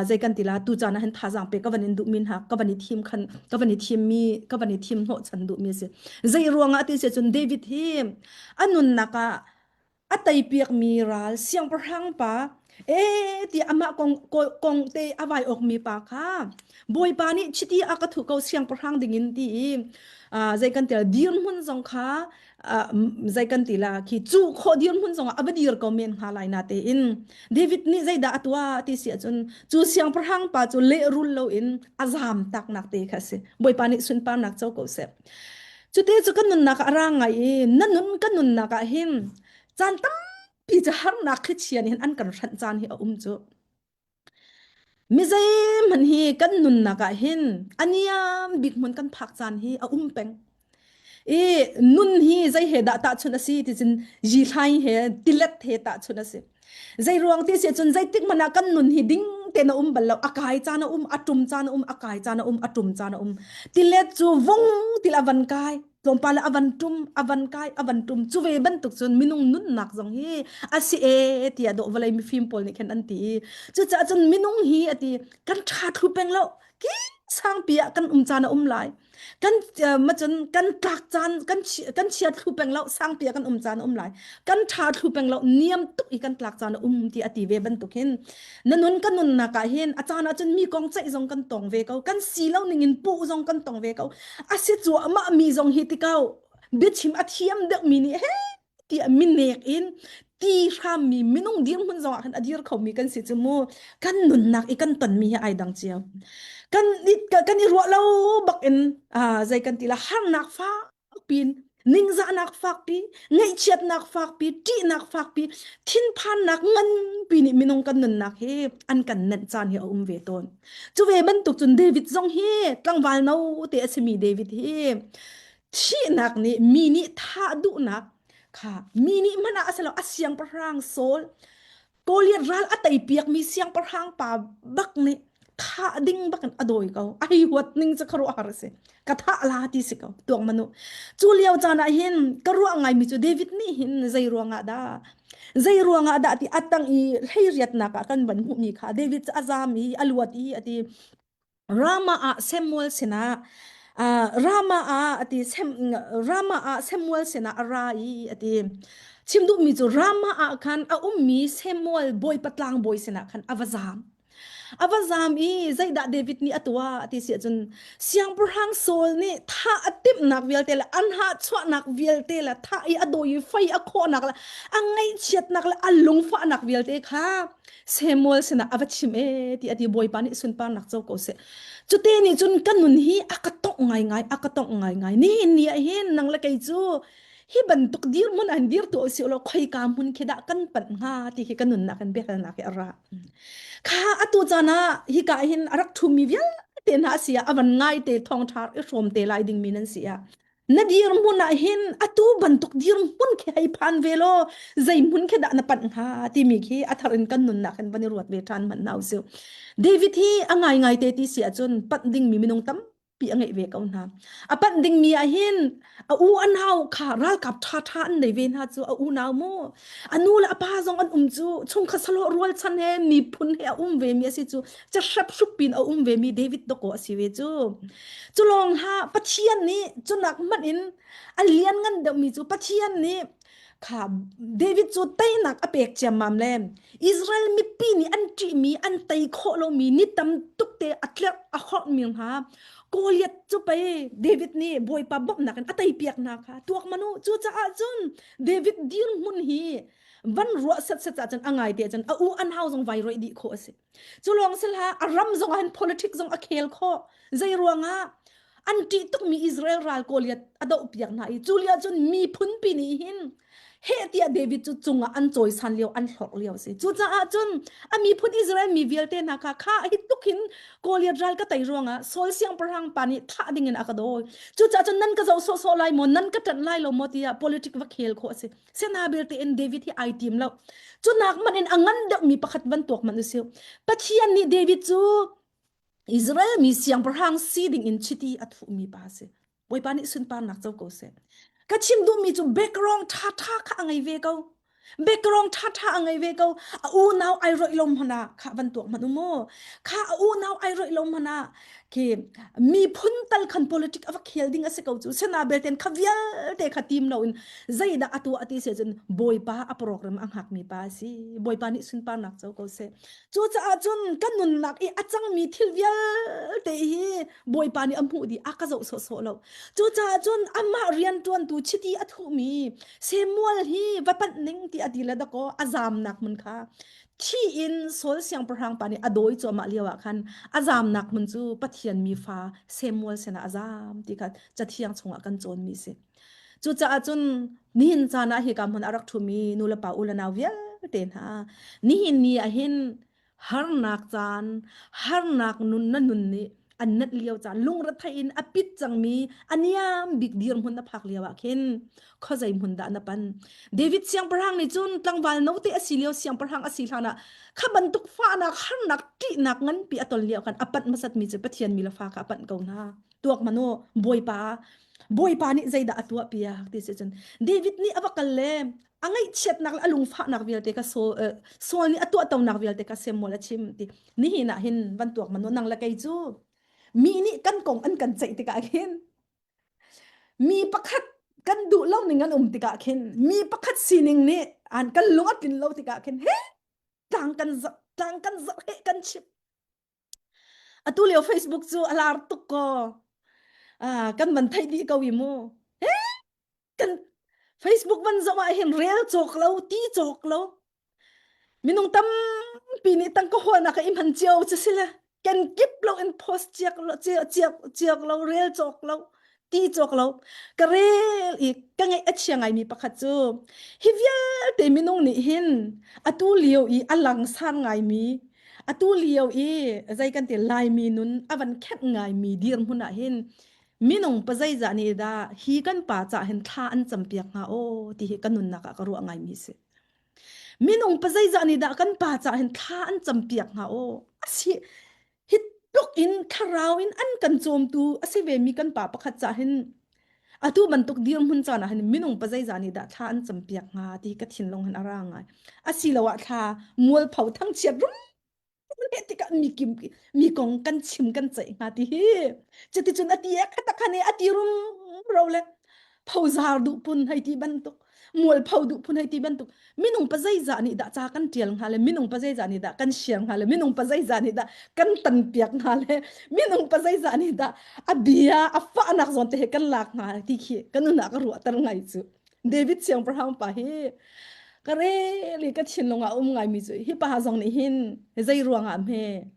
zei kan tila tu caan ah hin thazaang pek ka van in duh min ha ka van i thim khan ka van i thim mi ka van i thim hnawh chan duh mi si zei ruangah ti si cun David hi a nunnak ah a teipiak mi ral siangpahrang pa e ti amah kong kong te a vai ok mi pa kha bawipa nih chiti a ka thu ko siangpahrang ding in ti i zei kan tel dirhmun zong kha zei kan ti la khi cu khawh dirhmun zong ah a va dir ko men hnga lai na te in David nih zeidah a tuah ti si ahcun cu siangpahrang pa cu lehrul lo in a zam taknak te kha si bawipa nih sunparnak co ko seh cute cu kan nunnak ah a ra ngai i na nun kan nunnak ah hin caan tampi cu harnak thlichia nih hin an kan hranh caan hi a um cu Mi zeihmanh hi kan nunnak ah hin a niam bik hmun kan phak caan hi a um peng. I nun hi zei he dah tahchunh a si ti cun yithlai he tilet he tahchunh a si. Zei ruang ti si cun zeitik hmanh ah kan nun hi ding tein a um bal lo. A kai caan a um, a ṭum caan a um, a kai caan a um, a ṭum caan a um. Tilet cu vung til a van kai. Tlawmpal ah a van ṭum, a van kai, a van ṭum. Cu ve bantuk cun minung nunnak zong hi a si e tiah dawh vawlei mifim pawl nih khin an ti i cucaah cun minung hi a ti kan ṭha thlu peng lo ki sangpi ah kan um caan a um lai kan macun kan tlak caan kan kan chia thlu peng lo sangpi ah kan um caan a um lai kan ṭha thlu peng lo niam tuk i kan tlak caan a um ti a ti ve bantuk hin na nun kan nunnak ah hin a caan ah cun mi kong ceih zong kan tong ve ko kan si lo ning in puh zong kan tong ve ko a si cuahmah mi zong hi tikau biachim a thiam deuh mi nih he tiah minek in ti hram mi minung dirhmun zong ah khan a dir kho mi kan si cu mu kan nunnak i kan ton mi hi ai dang cio kan kan i ruah lo bak in zei kan ti la harnak fa pin ningzahnak fakpi ngaihchiatnak fakpi ṭihnak fakpi thinphannak nganpi nih minung kan nunnak hi an kan nenh caan hi a um ve tawn cu ve bantuk cun David zong hi tlangval no te a simi David hi thihnak nih mi nih thah duhnak kha mi nih hmanh ah a si lo a siangpahrang Saul Goliath ral a teipiakmi siangpahrang pa bak nih thah ding bak in a dawi ko. A hei huat ning cu khuaruahhar a si. Ka thah la ti si ko. Tuak manu. Cu lio caan ah hin ka ruah ngaimi cu David nih hin zei ruangah dah zei ruangah dah ti atang i hleiriatnak ah kan van hmuhmi kha David cu a zam i a luat i a ti Rama ah Samuel sinah uh, Rama ah ati Sem, Rama ah Samuel sinah a ra i ati chim duhmi cu Rama ah khan a ummi Samuel bawipa tlangbawi sinah khan a va zaam a va zaam i zeidah David nih a tuah ti si ahcun siangpahrang Saul nih thah a timhnak vialte le an ha chuahnak vialte le thah i a dawi i fei a khawhnak le a ngaihchiatnak le a lungfahnak vialte kha Samuel sinah a va chim e ti a ti Bawipa nih sunparnak co ko seh. Cute nih cun ka nun hi a ka tongh ngaingai a ka tongh ngaingai nihin ni ah hin nang le kei cu hi bantuk dirhmun an dir tu si law khoika hmun khi dah kan panh hnga ti khi ka nunnak in biahalnak hi a ra. Kha atu caan ah hika hin a rak ṭhumi vialte hna a si ah a van ngai te thawngṭha i hrawm te lai dingmi nan si ah na dirhmun ah hin atu bantuk dirhmun khi hei phan ve law zei hmun khi dah na panh hnga timi khi a thar in kan nunnak hin van i ruat ve ṭhan hmanh hna usih. David hi a ngaingai te ti si ahcun panh dingmi minung tampi a ngeih ve ko hna. A panh dingmi ah hin a u a nau kha ralkap ṭhaṭha an nei ve hna cu a unau mu a nu le a pa zong an um cu chungkhat sahlawh rualchan he miphun he a um ve mi a si cu cahrep hrup pin a um ve mi David dawkaw a si ve cu cu lawng hlah Pathian nih cunak hmanh in a lian ngan deuh mi cu Pathian nih. Kha David cu teinak a pek ciammam le Israel mipi nih an ṭihmi an tei khawh lomi ni tam tuk te a tlerh a horhmi hna Goliath cu pei David nih Bawipa bawmhnak in a teipiak hna kha tuak manu cucaah cun David dirhmun hi van ruah setset ahcun a ngai te cun a u an hau zong vai roih dih khawh a si. Cu lawng si hlah a ram zong ah hin politics zong a khel khawh. Zei ruangah an ṭih tukmi Israel ral Goliath a dohpiak hna i cu lio cun miphunpi nih hin heh tiah David cu cungah an cawisan lio an hlorh lio a si. Cucaah cun a miphun Israel mi vialte hna kha kha hi tuk hin Goliath ral ka tei ruangah Saul siangpahrang pa nih thah dingin a ka dawi. Cucaah cun nan ka zoh sawhsawh lai maw nan ka ṭanh lai lo maw tiah politic va khel khawh a si. Sena belte in David hi ai tim lo. Cu nak man in a ngan deuhmi pakhat van tuak man usih. Pathian nih David cu Israel mi siangpahrang si ding in chiti a thuhmi pa a si. Bawipa nih sunparnak co ko seh. Ka chim duhmi cu background ṭha ṭha kha a ngei ve ko. Background ṭha ṭha a ngei ve ko. A unau ai roih lo hmanh ah kha van tuak hmanh u mu. Kha a unau ai roih lo hmanh ah khi miphun tal khan politic a va khel ding a si ko cu. Sena belten kha vialte kha tim loin zeidah a tuah ti si cun Bawipa a program a hngakmi pa a si. Bawipa nih sunparnak co ko seh. Cucaah cun kan nunnak i a cangmi thil vialte hi Bawipa nih a hmuh dih, a ka zoh sawhsawh lo. Cucaah cun amah rianṭuantu chiti a thuhmi Samuel hi va panh ning ti a ti le dakaw a zamnak hmun kha thi in Saul siangpahrang pa nih a dawi cuahmah lio ah khan a zamnak hmun cu Pathian mi fa Samuel sinah a zam ti kha Cathiang chungah kan cawnmi si. Cucaah cun nihin caan ah hika hmun a rak ṭhumi nulepa u le nau vialte hna nihin ni ah hin harnak caan harnak nun na nun nih an nat lio caan lungrethei in a pit cangmi a niam bik dirhmun na phak lio ah khin khuazei hmun dah na pan David siangpahrang nih cun tlangval note a si lio siangpahrang a si hlan ah kha bantuk fahnak harnak ṭihnak nganpi a ton lio khan a panh hmasatmi cu Pathian mi le fa kha a panh ko hna tuak manu bawipa bawipa nih zeidah a tuah piak ti si cun David nih a va kal le a ngaihchiatnak le a lungfahnak vialte kha Saul, uh, Saul nih a tuahtonak vialte kha Samuel a chim ti nihin ah hin van tuak manu nang le kei cu mi nih kan kong an kan ceih tikah khin mi pakhat kan duh lo ning an um tikah khin mi pakhat sining nih an kan lung a tlin lo tikah khin he tlang kan tlang kan zarh he kan chim Atu lio Facebook cu a lar tuk ko. Ah, kan van theih dih ko i mu. Eh, kan Facebook van zoh ah hin rel cawk lo, ti cawk lo. Minung tampi nih tangka huanak i hman cio cu si le ken kip lo in post ciak lo, ciak, ciak, ciak lo, rel cawk lo, ti cawk lo. Ka rel i ka ngeih a chia ngaimi pakhat cu hi vialte minung nih hin atu lio i a langsar ngaimi Atu lio i zei kan ti Laimi nun a van khenh ngaimi dirhmun ah hin minung pazeizah nih dah hi kan pa cah hin thla an campiak hnga aw ti hi ka nunnak ah ka ruah ngaimi si. Minung pazeizah nih dah kan pa cah hin thla an campiak hnga aw asi hi tluk in thlarau in an kan cawmtu a si ve mi kan pa pakhat cah hin Atu bantuk dirhmun caan ah hin minung pazeizah nih dah thla an campiak hnga ti ka thinlung hin a ra ngai. Asiloah thla mualpho thangchiat rum he tikah mi kim mi kong kan chim kan ceih hnga ti hi. Cuticun a ti e khatakhan e a ti rum ro le phozar duh phun hei ti bantuk mualpho duh phun hei ti bantuk minung pa zeizah nih dah ca kan tial hnga le minung pa zeizah nih dah kan share hnga le minung pa zeizah nih dah kan tan piak hnga le minung pa zeizah nih dah a bia a fahnak zawn te he kan lak hnga ti khi kan unah ka ruahter ngai cu David siangpahrang pa hi ka rel i ka thinlung ah um ngaimi cu hi pa zong nih hin zei ruangah hme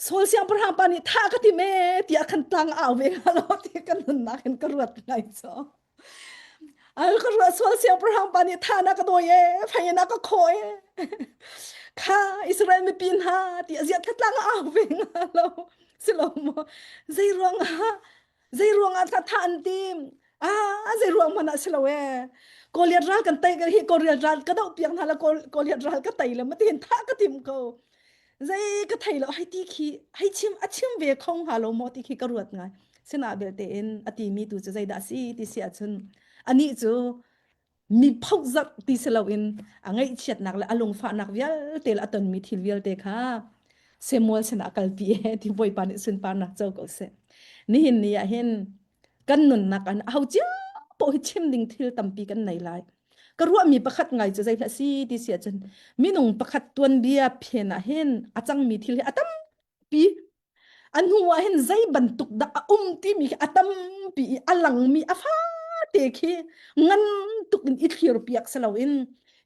Saul siangpahrang pa nih thah ka tim ee tiah khan tlang au ve hnga lo ti ka nunnak in ka ruat ngai cu. Al ka ruat Saul siangpahrang pa nih thah na ka dawi ee, fei na ka khaw ee. Kha Israel mipi hna ti aziah tlang au ve hnga lo. Silo maw zei ruangah zei ruangah thah thah an tim ah zei ruang hmanh ah si lo ee Goliath ral kan tei hi Goliath ral ka doh piak hna la Goliath ral ka tei le ma tin thah ka tim ko zei ka thei lo hei ti khi hei chim a chim ve kho hnga lo maw ti khi ka ruat ngai sina belte in a ti mi tu cu zeidah si ti si ahcun anih cu mi phozarh ti si loin a ngaihchiatnak le a lungfahnak vialte le a tonmi thil vialte kha Samuel sinah kalpi e ti Bawipa nih sunparnak co ko seh. Nihin ni ah hin kan nunnak an aho cio poh hi chim ding thil tampi kan nei lai. Ka ruahmi pakhat ngai cu zei hlah si ti si ahcun minung pakhat tuanbia phen ah hin a cangmi thil hi a tampi. A hnu ah hin zei bantuk dah a um timi khi a tampi i a langmi a fate khi ngan tuk in i thlir piak si loin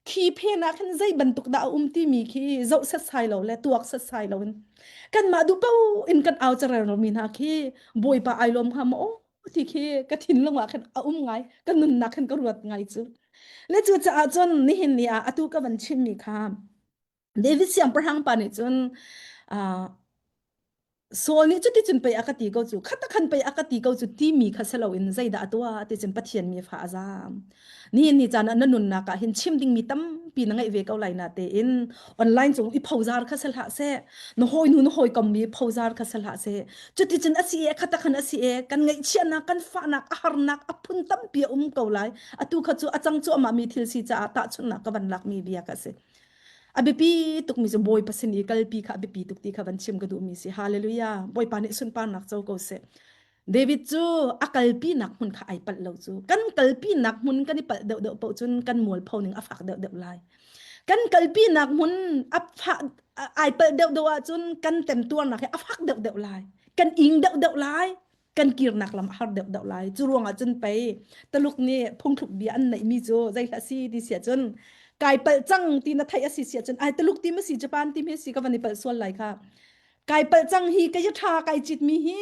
khi phen ah khin zei bantuk dah a um timi khi zoh setsai lo le tuak setsai lo in kanmah duh paoh in kan au carel mi hna khi Bawipa ai lawm hnga maw ti khi ka thinlung ah khan a um ngai ka nunnak khan ka ruat ngai cu le cu caah cun nihin ni ah atu ka van chimmi kha David siangpahrang pa nih cun uh, Saul nih cuticun pei a ka ti ko cu khata khan pei a ka ti ko cu timi kha si loin zeidah a tuah ti cun Pathian mi fa a zaam. Nihin ni caan ah na nunnak ah hin chim dingmi tampi na ngeih ve ko lai na tein online cung i phozar kha si hlah seh na hawinu na hawikom mi phozar kha si hlah seh cuticun a si e khata khan a si e kan ngaihchiahnak kan fahnak a harnak a phun tampi a um ko lai atu kha cu a cang cuahmah mi thil si caah tahchunhnak ka van lakmi bia ka si A biapi tukmi cu Bawipa sin i kalpi kha a biapi tuk ti kha van chim ka duhmi si. Hallelujah. Bawipa nih sunparnak co ko seh. David cu a kalpinak hmun kha ai palh lo cu. Kan kalpinak hmun kan i palh deuhdeuh paoh cun kan mualpho ning a fak deuhdeuh lai. Kan kalpinak hmun a fah ai palh deuhdeuh ahcun kan temtuarnak hi a fak deuhdeuh lai. Kan ing deuhdeuh lai. Kan kirnak lam a har deuhdeuh lai. Cu ruangah cun pei Taluk nih phungthluk bia an neihmi cu zei hlah si ti siah cun kai palh cang ti na theih a si siah cun ai Taluk ti ma si Japan ti ma si ka van i palh sual lai kha. Kai palh cang hi ka ya tha kai cit mi hi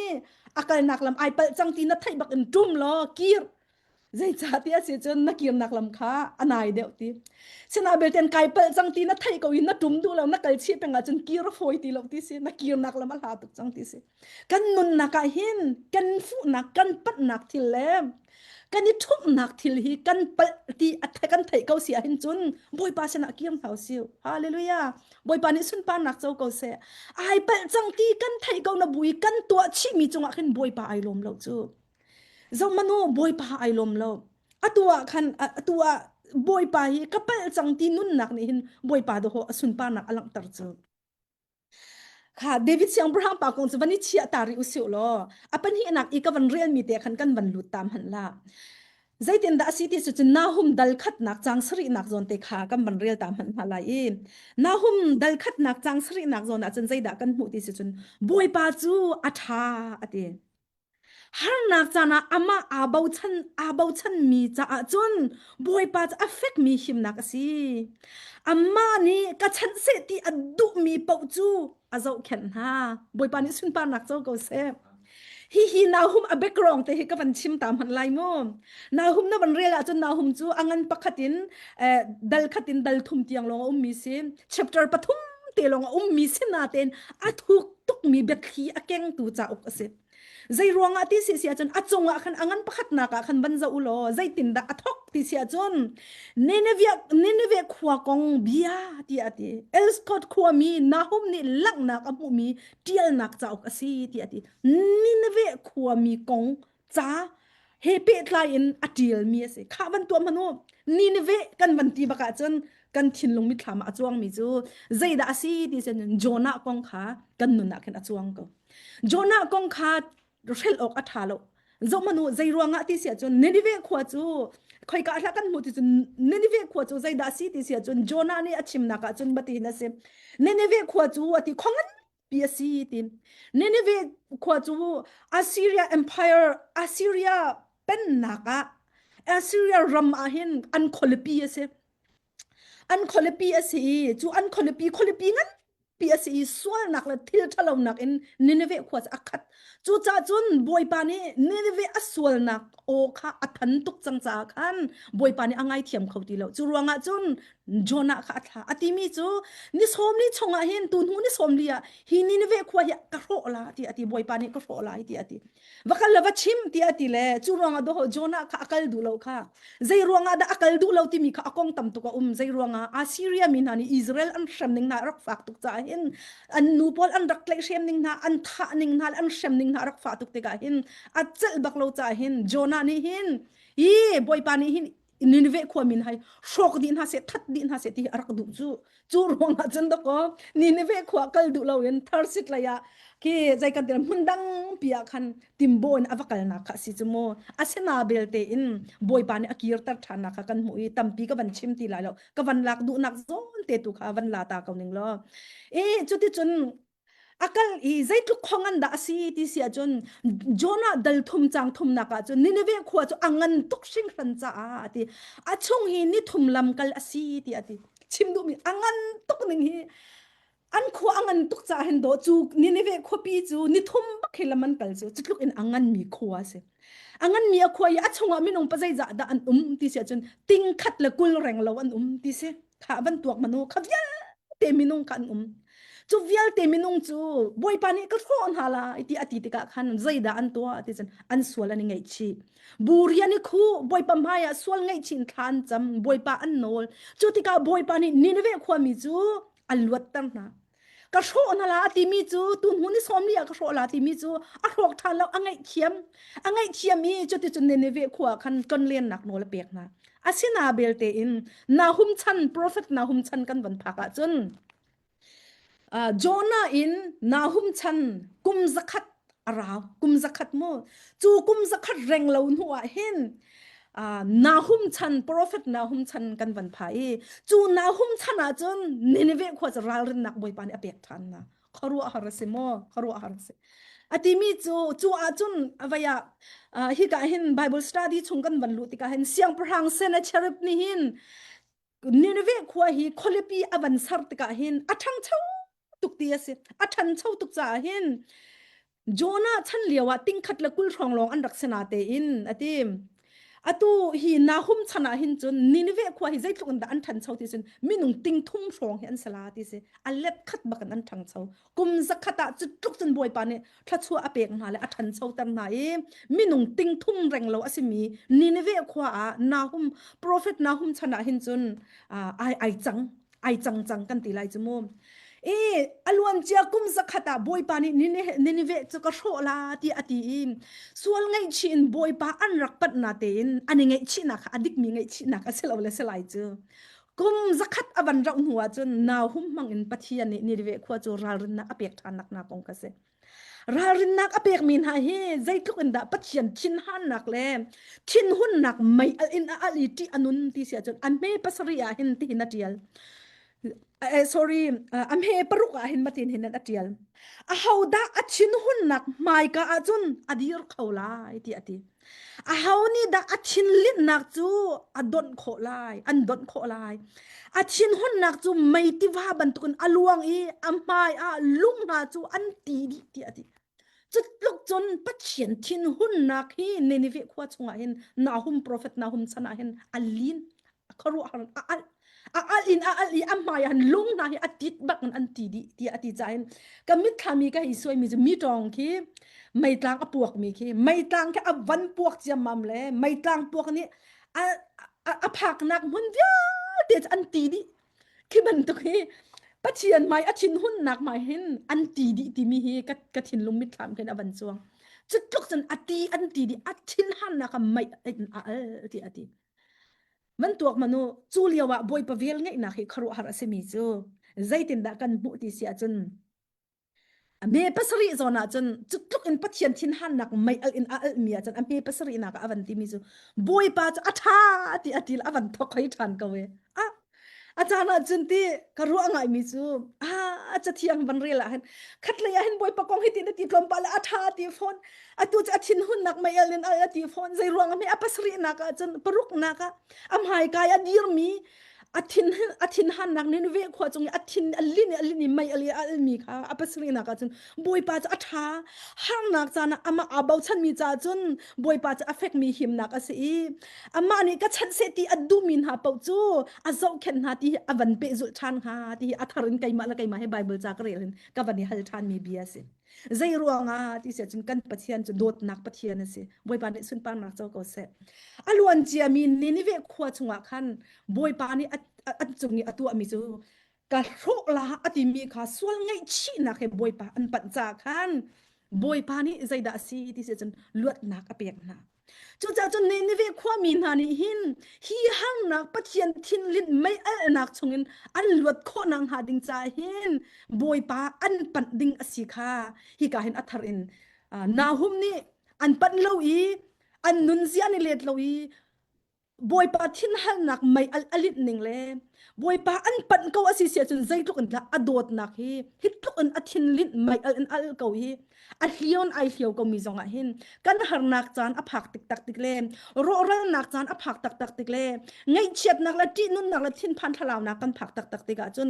a kalnak lam ai palh cang ti na theih bak in tum law kir zeicah ti a si cun na kirnak lam kha a nai deuh ti sina belten kai palh cang ti na theih ko i na tum duh lo na kal chih peng ahcun kir a fawi ti lo ti si na kirnak lam a hla tuk cang ti si kan nunnak ah hin kan fuhnak kan panhnak thil le kan i ṭhumhnak thil hi kan palh ti a kan theih ko si ahhin cun Bawipa sinah kir hna usih hallelujah Bawipa nih sunparnak co ko seh ai palh cang ti kan theih ko na bui kan tuah chihmi cungah khin Bawipa ai lawm lo cu Zohmanh u, Bawipa ai lawm lo. Atu ah khan atu ah Bawipa hi ka palh cang ti nunnak nih hin Bawipa dawh a sunparnak a langhter cu. Kha David siangpahrang pa kong cu van i chiah ta rih usih law a pahnihnak i ka van relmi te khan kan van lut tam han la. Zeitindah a si ti cu cun Nahum dal khatnak cang sarihnak zawn te kha kan van rel ta hmanh hna lai i Nahum dal khatnak cang sarihnak zawn ah cun zeidah kan hmuh ti si cun Bawipa cu a ṭha a ti. Harnak caan ah amah aa bochan aa bochanmi caah cun Bawipa cu a fekmi himnak a si. Amah nih ka chanh seh ti a duhmi paoh cu a zohkhenh hna. Bawipa nih sunparnak co ko seh. Hihi Nahum a background te hi ka van chim ta hmanh lai mu. Nahum na van rel ahcun Nahum cu a ngan pakhat in eh, dal khat in dal thum tiang lawng a ummi si. Chapter pathum te lawng a ummi si natein a thuk tukmi biathli a kengtu cauk a si. Zei ruangah ti si si ahcun a cungah khan a ngan pakhatnak ah khan van zoh u law zeitindah a thok ti si ahcun Nineveh Nineveh khua kong bia tiah a ti. Elskot khuami Nahum nih langhnak a hmuhmi ṭialnak cauk a si tiah a ti. Nineveh khuami kong ca he pehtlai in a ṭialmi a si. Khah van tuah hmanh u. Nineveh kan van ti bak ahcun kan thinlung mitthlam ah a cuangmi cu zeidah a si ti cun Jonah kong kha kan nun ah khin a cuang ko. Jonah kong kha hrelh awk a ṭha lo. Zohhmanh u, zei ruangah ti si ahcun Nineveh khua cu khoika hlah kan hmuh ti cun Nineveh khua cu zeidah a si ti si ahcun Jonah nih a chimnak ahcun batihin a si. Nineveh khua cu a ti khua nganpi a si ti. Nineveh khua cu Assyria Empire Assyria pennak ah Assyria ram ah hin an khualipi a si. An khualipi a si i cu an khualipi khualipi ngan pi a si i sualnak le thil ṭhalonak in Nineveh khua cu a khat. Cucaah cun Bawipa nih Nineveh a sualnak aw kha a than tuk cang caah khan Bawipa nih a ngaithiam kho ti lo. Cu ruangah cun Jonah kha a thlah. A timi cu ni sawm li chungah hin tu hnu ni sawm li ah hi Nineveh khua hi ka hrawh la ti a ti. Bawipa nih ka hrawh lai ti a ti. Va kal le va chim ti a ti le cu ruangah dawh Jonah kha a kal duh lo kha. Zei ruangah dah a kal duh lo timi kha a kong tam tuk a um. Zei ruangah Assyria mi hna nih Israel an hrem ning hna a rak fak tuk caah hin an nu pawl an rak tlaihhrem ning hna, an thah ning hna le an hrem ning hna a rak fah tuk tikah hin a celh bak lo caah hin Jonah nih hin hi Bawipa nih hin. Nineveh khua min hai hrawk dih hna seh that dih hna seh ti hi a rak duh cu cu ruang ah cun dakaw Nineveh khua kal duh loin Tharsit lei ah khi zei kan ti hmun dang pi ah khan timbo in a va kalnak kha a si cu mu asina belte in Bawipa nih a kirter ṭhannak kha kan hmuh i tampi ka van chim ti lai lo ka van lak duhnak zawn te tu kha van la ta ko ning law i cuticun a kal i zeitluk khongan dah a si ti si ahcun Jonah dal thum cang thumnak ah cun Nineveh khua cu a ngan tuk hringhran caah a ti a chung hi ni thum lam kal a si ti a ti chim duhmi a ngan tuk ning hi an khua a ngan tuk caah hin dawh cu Nineveh khuapi cu ni thum bak hi lam an kal cu cu tluk in a nganmi khua a si a nganmi a khua i a chungah minung pa zeizah dah an um ti si ahcun ting khat le 20 reng lo an um ti si kha van tuak manu kha vialte minung kha an um cu vialte minung cu bawipa nih ka hrawh hna lai ti a ti tikah khan zeidah an tuah ti cun an sual an i ngaihchih buri an i khuh bawipa hmai ah sual ngaihchih in thla an cam bawipa an nawl cu tikah bawipa nih Nineveh khuami cu a luatter hna ka hrawh hna la a timi cu tu hnu ni sawm li ah ka hrawh la timi cu a hrawk ṭhan lo a ngaihthiam a ngaihthiam i cuticun Nineveh khua khan tonlennak nawl a pek hna asina belte in Nahum chan prophet Nahum chan kan van phak ahcun uh, Jonah in Nahum chan kum zakhat a rau kum zakhat mu cu kum zakhat reng lo hnu ah hin uh, Nahum chan prophet Nahum chan kan van pha i cu Nahum chan ah cun Nineveh khua cu ralrinnak Bawipa nih a pek ṭhan na khuaruah har a si maw khuaruah har a si a timi cu cu ah cun avaya uh, hika hin Bible study chung kan van luh tikah hin siangpahrang Sennacherib nih hin Nineveh khua hi khualipi a van ser tikah hin a ṭhangcho tuk ti a si. A ṭhancho tuk caah hin Jonah chan lio ah tingkhat le 20 hrawng lawng an rak si na tein a ti. Atu hi Nahum chan ah hin cun Nineveh khua hi zeitluk in dah an ṭhancho ti cun minung ting thum hrawng hi an si la ti si. A let khat bak in an ṭhangcho. Kum zakhat ah cu tluk cun Bawipa nih thluachuah a pek hna le a ṭhanchoter hna i minung ting thum reng lo a simi Nineveh khua ah Nahum profet Nahum chan ah hin cun ai ai cang ai cang cang kan ti lai cu mu i a luancia kum zakhat ah Bawipa nih Nineveh cu ka hrawh la ti a ti i sual ngaihchih in Bawipa an rak panh na tein an i ngaihchihnak kha a dikmi ngaihchihnak a si lo le si lai cu kum zakhat a van rauh hnu ahcun Nahum hmang in Pathian nih Nineveh khua cu ralrinnak a pek ṭhannak hna kong kha si. Ralrinnak a pekmi hna hi zeitluk in dah Pathian thinhannak le thinhunnak mei alh in a alh i ṭih a nun ti si ahcun a hme pasarih ah hin tihin a ṭial. Eh, sorry, a hme paruk ah hin matin hin a ṭial. Ahodah a thinhunnak hmaika ahcun a dir kho lai ti a ti. Aho nih dah a thinlinhnak cu a donh khawh lai, an donh khawh lai. A thinhunnak cu mei tiva bantukin a luang i a hmai ah lung hna cu an ti dih tiah a ti. Cu tluk cun Pathian thinhunnak hi Nineveh khua chungah hin Nahum profet Nahum chan ah hin a lin a khuaruahhar a alh a alh in a alh i a hmai ah lung hna hi a tit bak in an ti dih tiah a ti caah hin ka mitthlam i ka hei suaimi cu mi tawng khi meitlang a puakmi khi meitlang khi a van puak ciammam le meitlang puak nih a, a, a phaknak hmun vialte cu an ti dih khi bantuk hi Pathian hmai a thinhunnak hmai hin an ti dih timi hi ka, ka thinlung mitthlam khin a van cuang cu tluk cun a ti an ti dih a thinhannak a mei in a al ti a ti Man tuak manu cu lio ah Bawipa vel ngeihnak hi khuaruahhar a simi cu zeitindah kan hmuh ti si ahcun a me pasarih zawn ahcun cu tluk in Pathian thinhannak mei alh in a alhmi ahcun a me pasarihnak ah a van timi cu Bawipa cu a ṭha ti a ti a van thok hoi ṭhan ko e a a caan ahcun ti ka ruah ngaimi cu a cathiang van rel ah hin khatlei ah hin Bawipa kong hi ti na ti tlawmpal a ṭha ti fawn atu cu a thinhunnak mei al in al a ti fawn zei ruang ah a pasarihnak ah cun paruknak ah a hmaikai a dirmi a thin a thinhannak Nineveh khua cung i a thin a lin i a lin i mei al i a almi kha a pasarihnak ah cun Bawipa cu a ṭha harnak caan ah amah aa bochanmi caah cun Bawipa cu a fekmi himnak a si i amah nih ka chanh seh ti a duhmi hna paoh cu a zohkhenh hna ti hi a van pehzulh ṭhan hnga ti hi a thar in keimah le keimah he Bible ca ka rel in ka van i hal ṭhanmi bia a si. Zei ruangah ti si ahcun kan Pathian cu dawtnak Pathian a si. Bawipa nih sunparnak co ko seh. A luan ciami Nineveh khua chungah khan Bawipa nih an cung i a tuahmi cu ka hrawh la a timi kha sual ngaihchihnak he Bawipa an panh caah khan Bawipa nih zeidah a si ti si ahcun luatnak a pek hna. Cucaah cun Nineveh khuami hna nih hin hi harnak Pathian thinlinh mei alhnak chungin an luat khawh nakhnga ding caah hin Bawipa an panh ding a si kha hika hin a thar in Nahum nih an panh lo i an nunzia an i let lo i Bawipa thinhalnak mei al a linh ning le Bawipa an panh ko a si si ahcun zeitluk in dah a dawtnak hi hi tluk in a thinlinh mei al in al ko hi a hlion ai hlio ko mi zong ah hin kan harnak caan a phak tik tak tik le rawhralnak caan a phak tak tak tik le ngaihchiatnak le ṭihnunnak le thinphan thlalaunak kan phak tak tak tik ahcun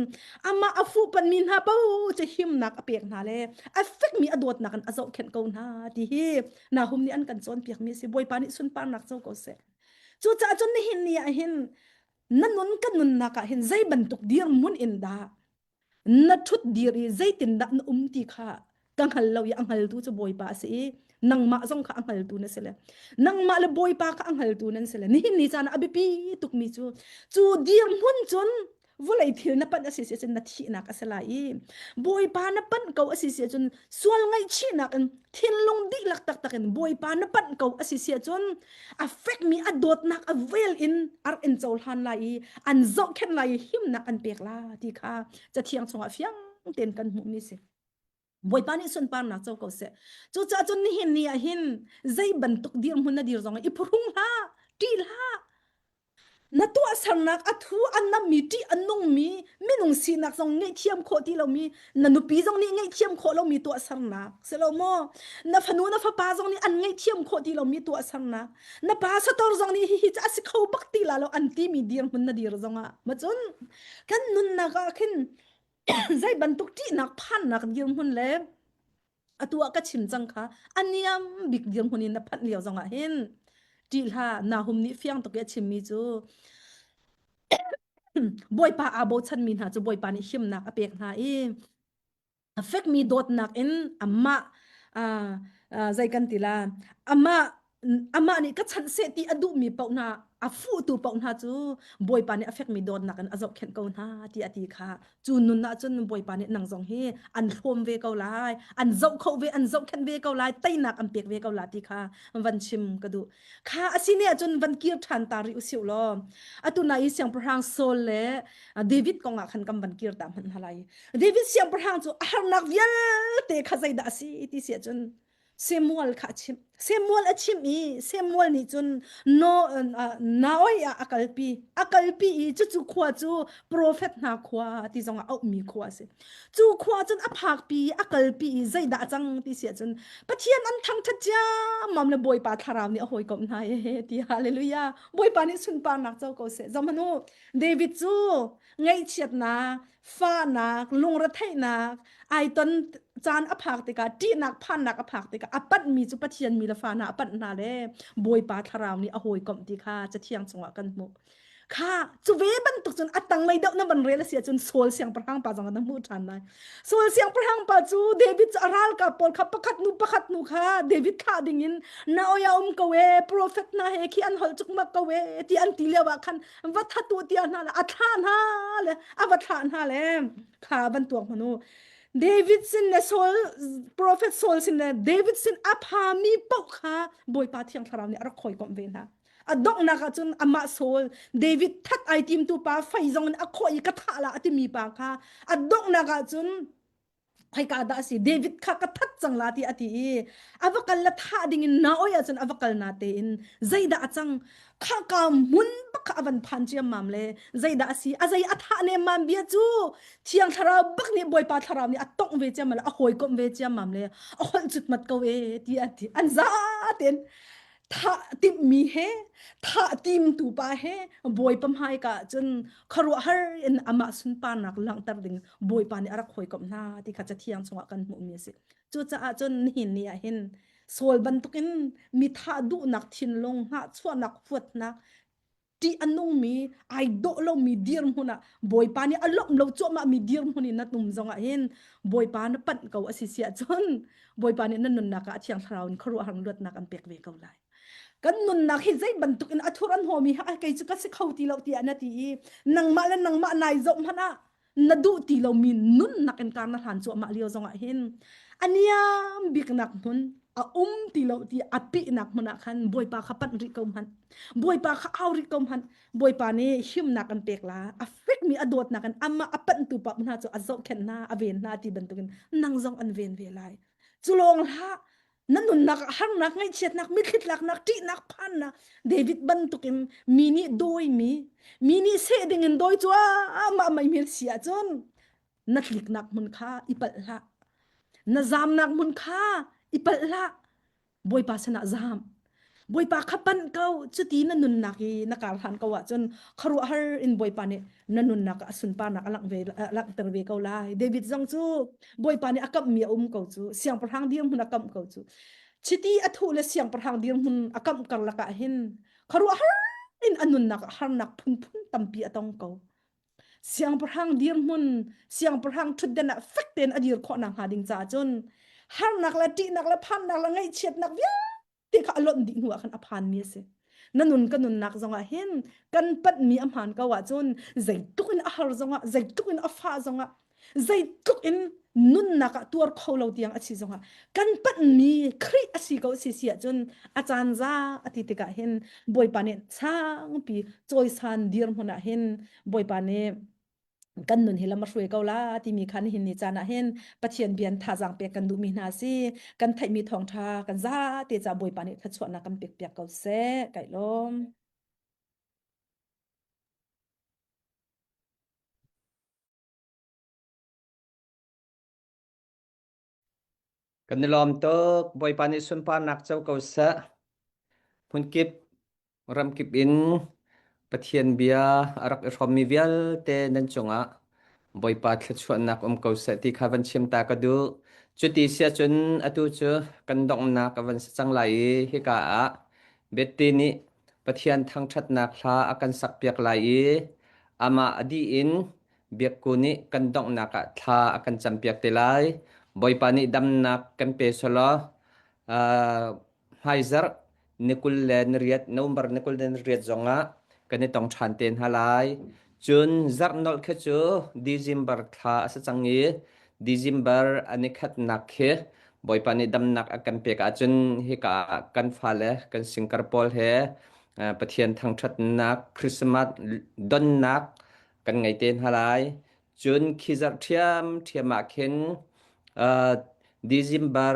amah a fuhpanh mi hna po cu himnak a pek hna le a fekmi a dawtnak in a zohkhenh ko hna ti hi Nahum nih an kan cawnpiak mi a si Bawipa nih sunparnak co ko seh. Cucaah cun nihin ni ah hin na nun ka nunnak ah hin zei bantuk dirhmun in dah na ṭhut dir i zeitindah na um ti kha ka hngal lo i a hngaltu cu Bawipa a si i nangmah zong kha a hngaltu na si le nangmah le Bawipa kha a hngaltu nan si le nihin ni caan ah a biapi tukmi cu cu dirhmun cun vawlei thil na panh a si si cun na thihnak a si lai i Bawipa na panh ko a si si cun sual ngaihchihnak in thinlung dihlak taktak in Bawipa na panh ko a si si cun a fekmi a dawtnak a vel in ar in cohlan lai i an zohkhenh lai i himnak an pek la ti kha cathiang chungah fiang tein kan hmuhmi si. Bawipa nih sunparnak co ko seh. Cucaah cun nihin ni ah hin zei bantuk dirhmun na dir zong i phuhrung hlah, ṭih hlah. Na tuahsernak a thu a nammi, ṭih a nungmi, minung sinak zong ngaihthiam khawh ti lomi, na nupi zong nih ngaihthiam khawh lomi tuahsernak si lo maw? Na fanu na fapa zong nih an ngaihthiam khawh ti lomi tuahsernak. Na pastor zong nih hihi cu a si kho bak ti la lo an timi dirhmun na dir zongah. Macun kan nunnak ah khin zei bantuk ṭihnak phannak dirhmun le atu ah ka chim cang kha a niam bik dirhmun in na phanh lio zongah hin ṭih hlah Nahum nih fiang tuk i a chimmi cu Bawipa aa bochanmi hna cu Bawipa nih himnak a pek hna i a fekmi dawtnak in amah zei kan ti la amah amah nih ka chanh seh ti a duhmi paoh hna a fuhtu paoh hna cu Bawipa nih a fekmi dawtnak in a zohkhenh ko hna ti a ti kha cu nun ah cun Bawipa nih nang zong hi an hlawm ve ko lai an zoh kho ve an zohkhenh ve ko lai teinak an pek ve ko la ti kha van chim ka duh kha asine ahcun van kir ṭhan ta rih usih law atu na i siangpahrang Saul le David kong ah khan kan van kir ta hmanh hna lai David siangpahrang cu a harnak vialte kha zeidah a si ti si ahcun Samuel kha a chimh. Samuel a chimh i Samuel nih cun no, uh, Naoi ah a kalpi. A kalpi i cucu khua cu profet hna khua ti zongah auhmi khua a si. Cu khua cun a phakpi i a kalpi i zeidah a cang ti si ahcun Pathian an thangṭhat ciammam le Bawipa thlarau nih a hawikomh hna e ti hallelujah. Bawipa nih sunparnak co ko seh. Zohhmanh u, David cu ngaihchiatnak fahnak, lungretheihnak ai ton caan a phak tikah ṭihnak phannak a phak tikah a panhmi cu Pathian mi le fa hna a panh hna le Bawipa thlarau nih a hawikomh ti kha cathiang chungah kan hmuh. Kha cu ve bantuk cun a tanglei deuh na van rel a si ahcun Saul siangpahrang pa zong na hmuh ṭhan lai. Saul siangpahrang pa cu David cu a ralkap pawl kha pakhat hnu pakhat hnu kha David thlah dingin na oi a um ko e prophet hna he khi an holh cukmak ko e ti an ti lio ah khan va that u tiah hna le a thlah hna le a va thlah hna le kha van tuak hmanu David sin le Saul prophet Saul sin le David sin a phami paoh kha Bawipa thiang thlarau nih a rak khawikomh ve hna a donghnak ah cun amah Saul David that ai timtu pa fei zong in a khawh i ka thah la a timi pa kha a donghnak ah cun khoika dah a si David kha ka that cang la ti a ti i a va kal la thah ding in naoi ahcun a va kal na tein zeidah a cang kha ka hmun bak kha a van phan ciammam le zeidah a si a zei a thah nemmam bia cu thiang thlarau bak nih bawipa thlarau nih a tongh ve ciammam le a hawikomh ve ciammam le a holh cutmat ko e ti a ti an za tein thah timhmi he thah timtu pa he bawipa hmaika cun khuaruahhar in amah sunparnak langhter ding bawipa nih a rak hawikomh hna ti kha cathiang chungah kan hmuhmi a si cucaah cun nihin ni ah hin Saul bantukin mi thah duhnak thinlung hnahchuahnak huatnak ṭih a nungmi ai dawh lomi dirhmun ah Bawipa nih a lawmh lo cuahmahmi dirhmun in na tum zongah hin Bawipa na panh ko a si si ahcun Bawipa nih na nunnak ah a thiang thlarau in khuaruahhar luatnak an pek ve ko lai. Kan nunnak hi zei bantuk in a thur an hawmi ha kei cu ka si kho ti lo tiah na ti i nangmah le nangmah nai zoh hmanh ah na duh ti lomi nunnak in kar na hlan cuahmah lio zongah hin a niam biknak hmun. A um ti lo ti a pihnak hmun ah khan Bawipa kha panh rih ko hmanh. Bawipa kha au rih ko hmanh. Bawipa nih himnak an pek la. A fekmi a dawtnak in amah a panhtu paoh hna cu a zohkhenh hna, a ven hna ti bantukin nang zong an ven ve lai. Cu lawng hlah, na nunnak ah harnak, ngaihchiatnak, mitthli tlaknak, ṭihnak, phannak David bantukin mi nih dawimi, mi nih seh dingin dawi cu amah mei si ahcun na tliknak hmun kha i palh hlah. Na zamnak hmun kha i palh hlah. Bawipa sinah zam. Bawipa kha panh ko. Cuti na nunnak i na kar hlan ko ahcun khuaruahhar in Bawipa nih na nunnak ah a sunparnak a langh ve, a langhter ve ko lai. David zong cu Bawipa nih a kamhmi a um ko cu. Siangpahrang dirhmun a kamh ko cu. Chiti a thuh le siangpahrang dirhmun a kamh karlak ah hin khuaruahhar in a nunnak ah harnak phunphun tampi a tong ko. Siangpahrang dirhmun, siangpahrang ṭhutden ah fek tein a dir khawh nakhnga ding caah cun harnak le ṭihnak le phannak le ngaihchiatnak vialte kha a lonh dih hnu ah khan a phanmi a si. Na nun ka nunnak zongah hin kan panhmi a hmaan ko ahcun zeitluk in a har zongah, zeitluk in a fah zongah, zeitluk in nunnak ah tuar kho lo tiang a si zongah kan panhmi Khrih a si ko si si ahcun a caan za a ti tikah hin Bawipa nih sangpi cawisan dirhmun ah hin Bawipa nih kan nun hi lam a hruai ko la timi kha nihin ni caan ah hin Pathian bian thazaang pek kan duhmi hna si kan theihmi thawngṭha kan zate ca Bawipa nih thluachuahnak kan pek piak ko seh kai lawm. Kan i lawm tuk. Bawipa nih sunparnak co ko seh. Hmunkip, ramkip in Pathian bia a rak i hrawmmi vialte nan cungah Bawipa thluachuahnak um ko seh ti kha van chim ta ka duh. Cuti si ahcun atu cu kan donghnak a van si cang lai i hika ah Betty nih Pathian thangṭhatnak hla a kan sakpiak lai i amah a dih in Biakku nih kan donghnak ah thla a kan campiak te lai. Bawipa nih damnak kan pe selaw uh, hmaizarh ni 28 November ni 28 zongah kan i tong ṭhan te hna lai. Cun zarh nolh khi cu December thla a si cang i December a ni khatnak khi Bawipa nih damnak a kan pek ahcun hika ah kan fale kan singkar pawl he Pathian thangṭhatnak Christmas donnak kan ngei te hna lai. Cun khi zarh ṭhiamṭhiam ah khin uh, December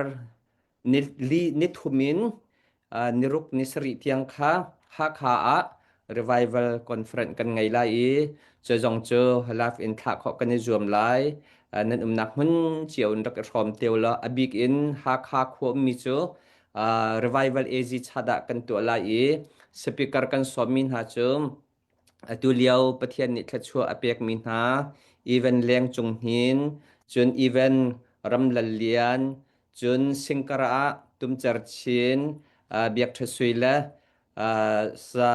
ni, li, ni thum in uh, ni ruk ni sarih tiang kha Hakha ah revival conference kan ngei lai i cu zong cu live in thlah khawh kan i zuam lai. Uh, nan umnak hmun cio in rak i hrawm te law a bik in Hakha khua ummi cu uh, revival AZ chadah kan tuah lai i speaker kan sawmmi hna cu Atu lio Pathian nih thluachuah a pekmi hna Evan Leng Cung Hnin, cun Evan Ram Lal Lian, cun Singkar ah Tum Cer Chin, Biak Ṭha Sui le Sa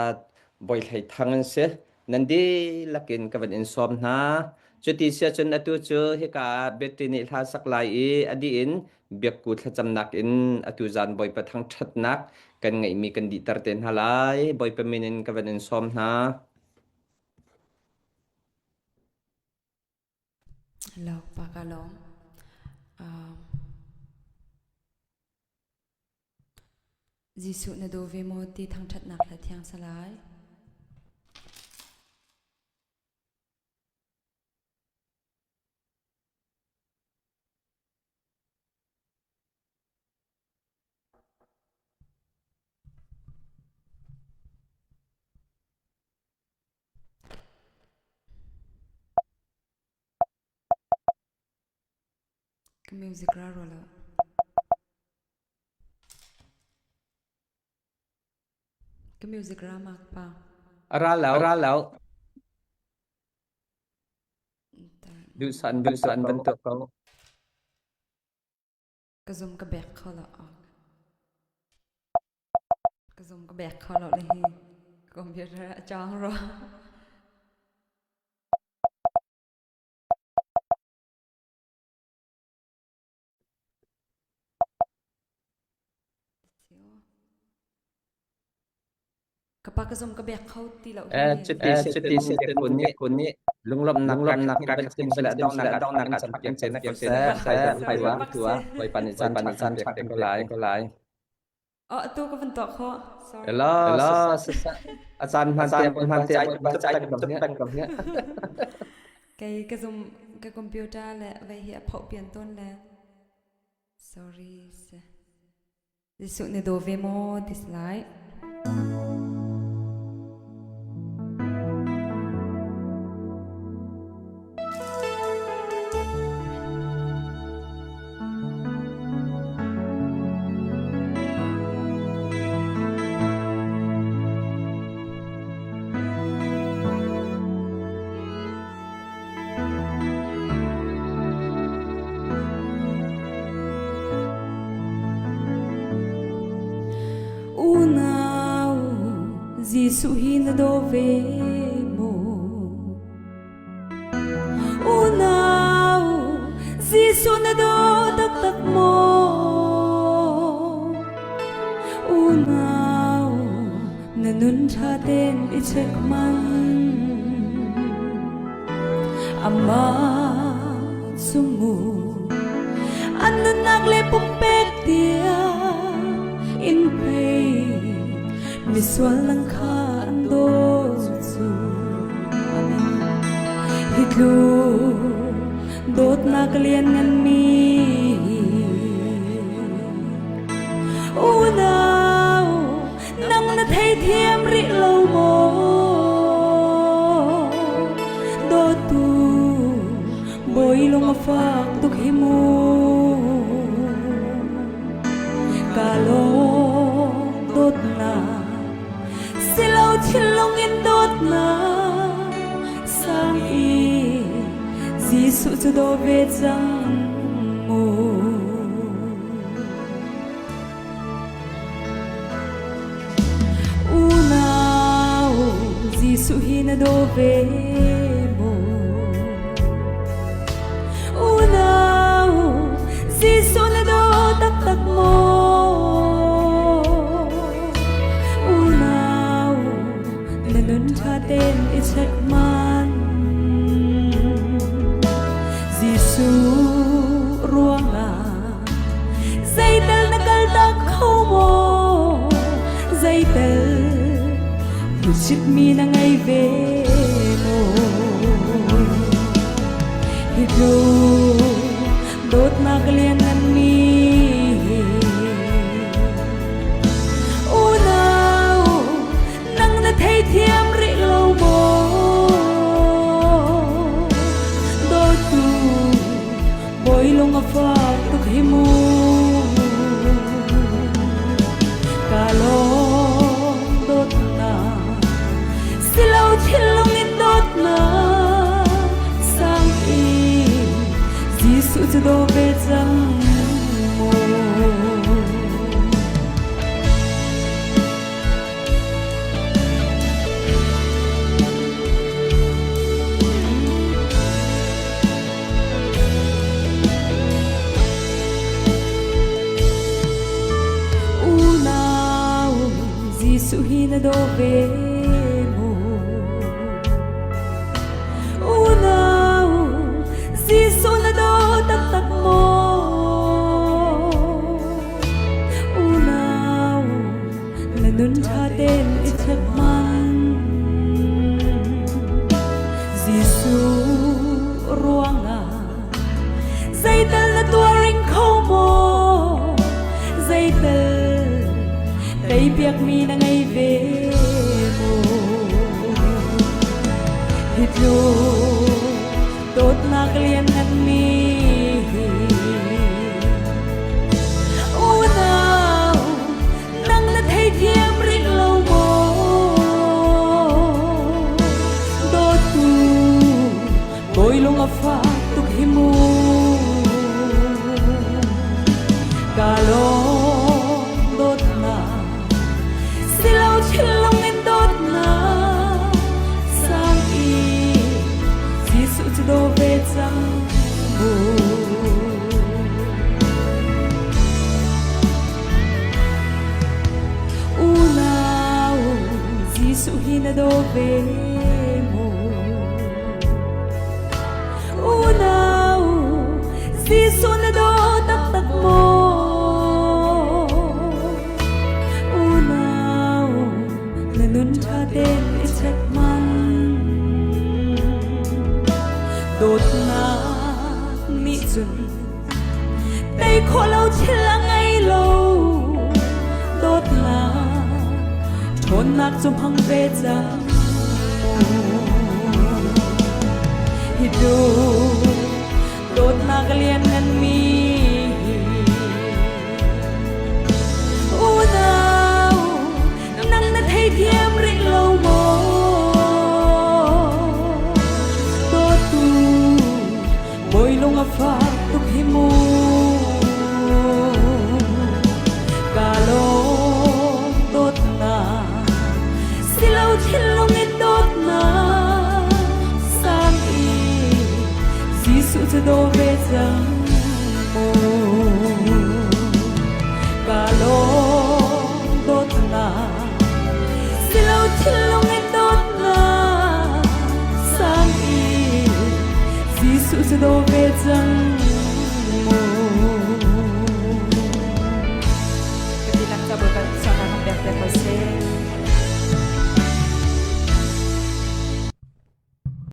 Bawi Hlei Thang an si. Nan dihlak in ka van in sawm hna. Cuti si ahcun atu cu hika ah Betty nih hla sak lai i a dih in Biakku thlacamnak in atu zan Bawipa thangṭhatnak kan ngeihmi kan dihter te hna lai. Bawipa min in ka van in sawm hna. Hello, pa ka lawm. Um, Jesuh na daw ve maw ti thangṭhatnak hla thiang salai. Ka music ra rua lo. Ka music ra mak pa. A ra lo. A ra lo. Duhsan Duhsan ban tuah ko. Ka zum ka bek kho lo. Ka zum ka bek kho lo le hi. Computer a cawng rua. Ka pa ka zum ka bek kho ti lo Eh, hi. cuti Eh, si cuti ahcun si biakku ahcun nih biakku nih. Lunglawmhnak Lunglawmhnak ka ka kan chim sila kan chim donghnak sila ah donghnak kan ah cam kan piak te cam na ko piak te seh na ko thaizang seh tu ah thaizang tu ah Bawipa nih caan Bawipa ṭha nih kan caan pek ṭha te kan ko pek lai. te ko lai. Oh, atu ka van tuah khawh. Sorry. Ela Ela siseh siseh a caan a hman te caan Bawipa hman te cai Bawipa tuk cai peng ko tuk hne. peng ko hne. Kei ka zum ka computer le vei hi a phoh pian tawn le. Sorry. Se. Jesuh na daw ve maw ti si lai. Unau Jesuh hi na daw ve maw? Unau Jesuh na daw taktak maw? Unau na nun ṭha tein i check man. Amah chungu an nunnak le pumpek tiang in pei misual nang kha an dawt cu. Amen. Hi tluk dawtnak lian nganmi unau nang na theithiam rih lo maw? Dawtu bawi lung a fak tuk hi mu. Ka lawm dawtnak silo thinlung in dawtnak sang i Jesuh cu daw ve cang mu. Unau Jesuh hi na daw ve maw? Unau Jesuh na daw taktak maw? Unau na nun ṭha tein i check man. Jesuh ruangah zeitel na kal tak kho maw? Zeitel hmuhchipmi na ngei ve maw? Hi tluk dawtnak lian nganmi unau nang na theithiam rih lo maw? Dawtu bawi lung a fak tuk hi mu. Ka lawm dawtnak silo thinlung in dawtnak sang i Jesuh cu daw ve cang mu. Unau Jesuh hi na daw ve maw? Unau Jesuh na daw taktak maw? Unau na nun ṭha tein i check man. Jesuh ruangah zeital na tuaring kho maw? Zeital teipiakmi na ngei ve maw? Hi tluk dawtnak lian nganmi unau nang na theithiam rih lo maw? Dawtu bawi lung a fak tuk hi mu. Ka lawm dawtnak silo thinlung in dawtnak sang i Jesuh cu daw ve cang mu. Unau Jesuh hi na daw ve maw? Unau, Jesuh na daw taktak maw? Unau, na nun ṭha tein i check hmanh. Dawtnak nih cun tei khawh lo thil a ngei lo. Dawtnak ṭhawnnak cu hmang ve cang mu. Hi tluk dawtnak liannganmi hi unau nang na theithiam rih lo maw? Dawtu bawi lung a fak tuk hi mu. Ka lawm dawtnak silo thinlung in dawtnak sang i Jesuh cu daw ve cang mu. Ka lawm dawtnak silo thinlung in dawtnak sang i Jesuh cu daw ve cang.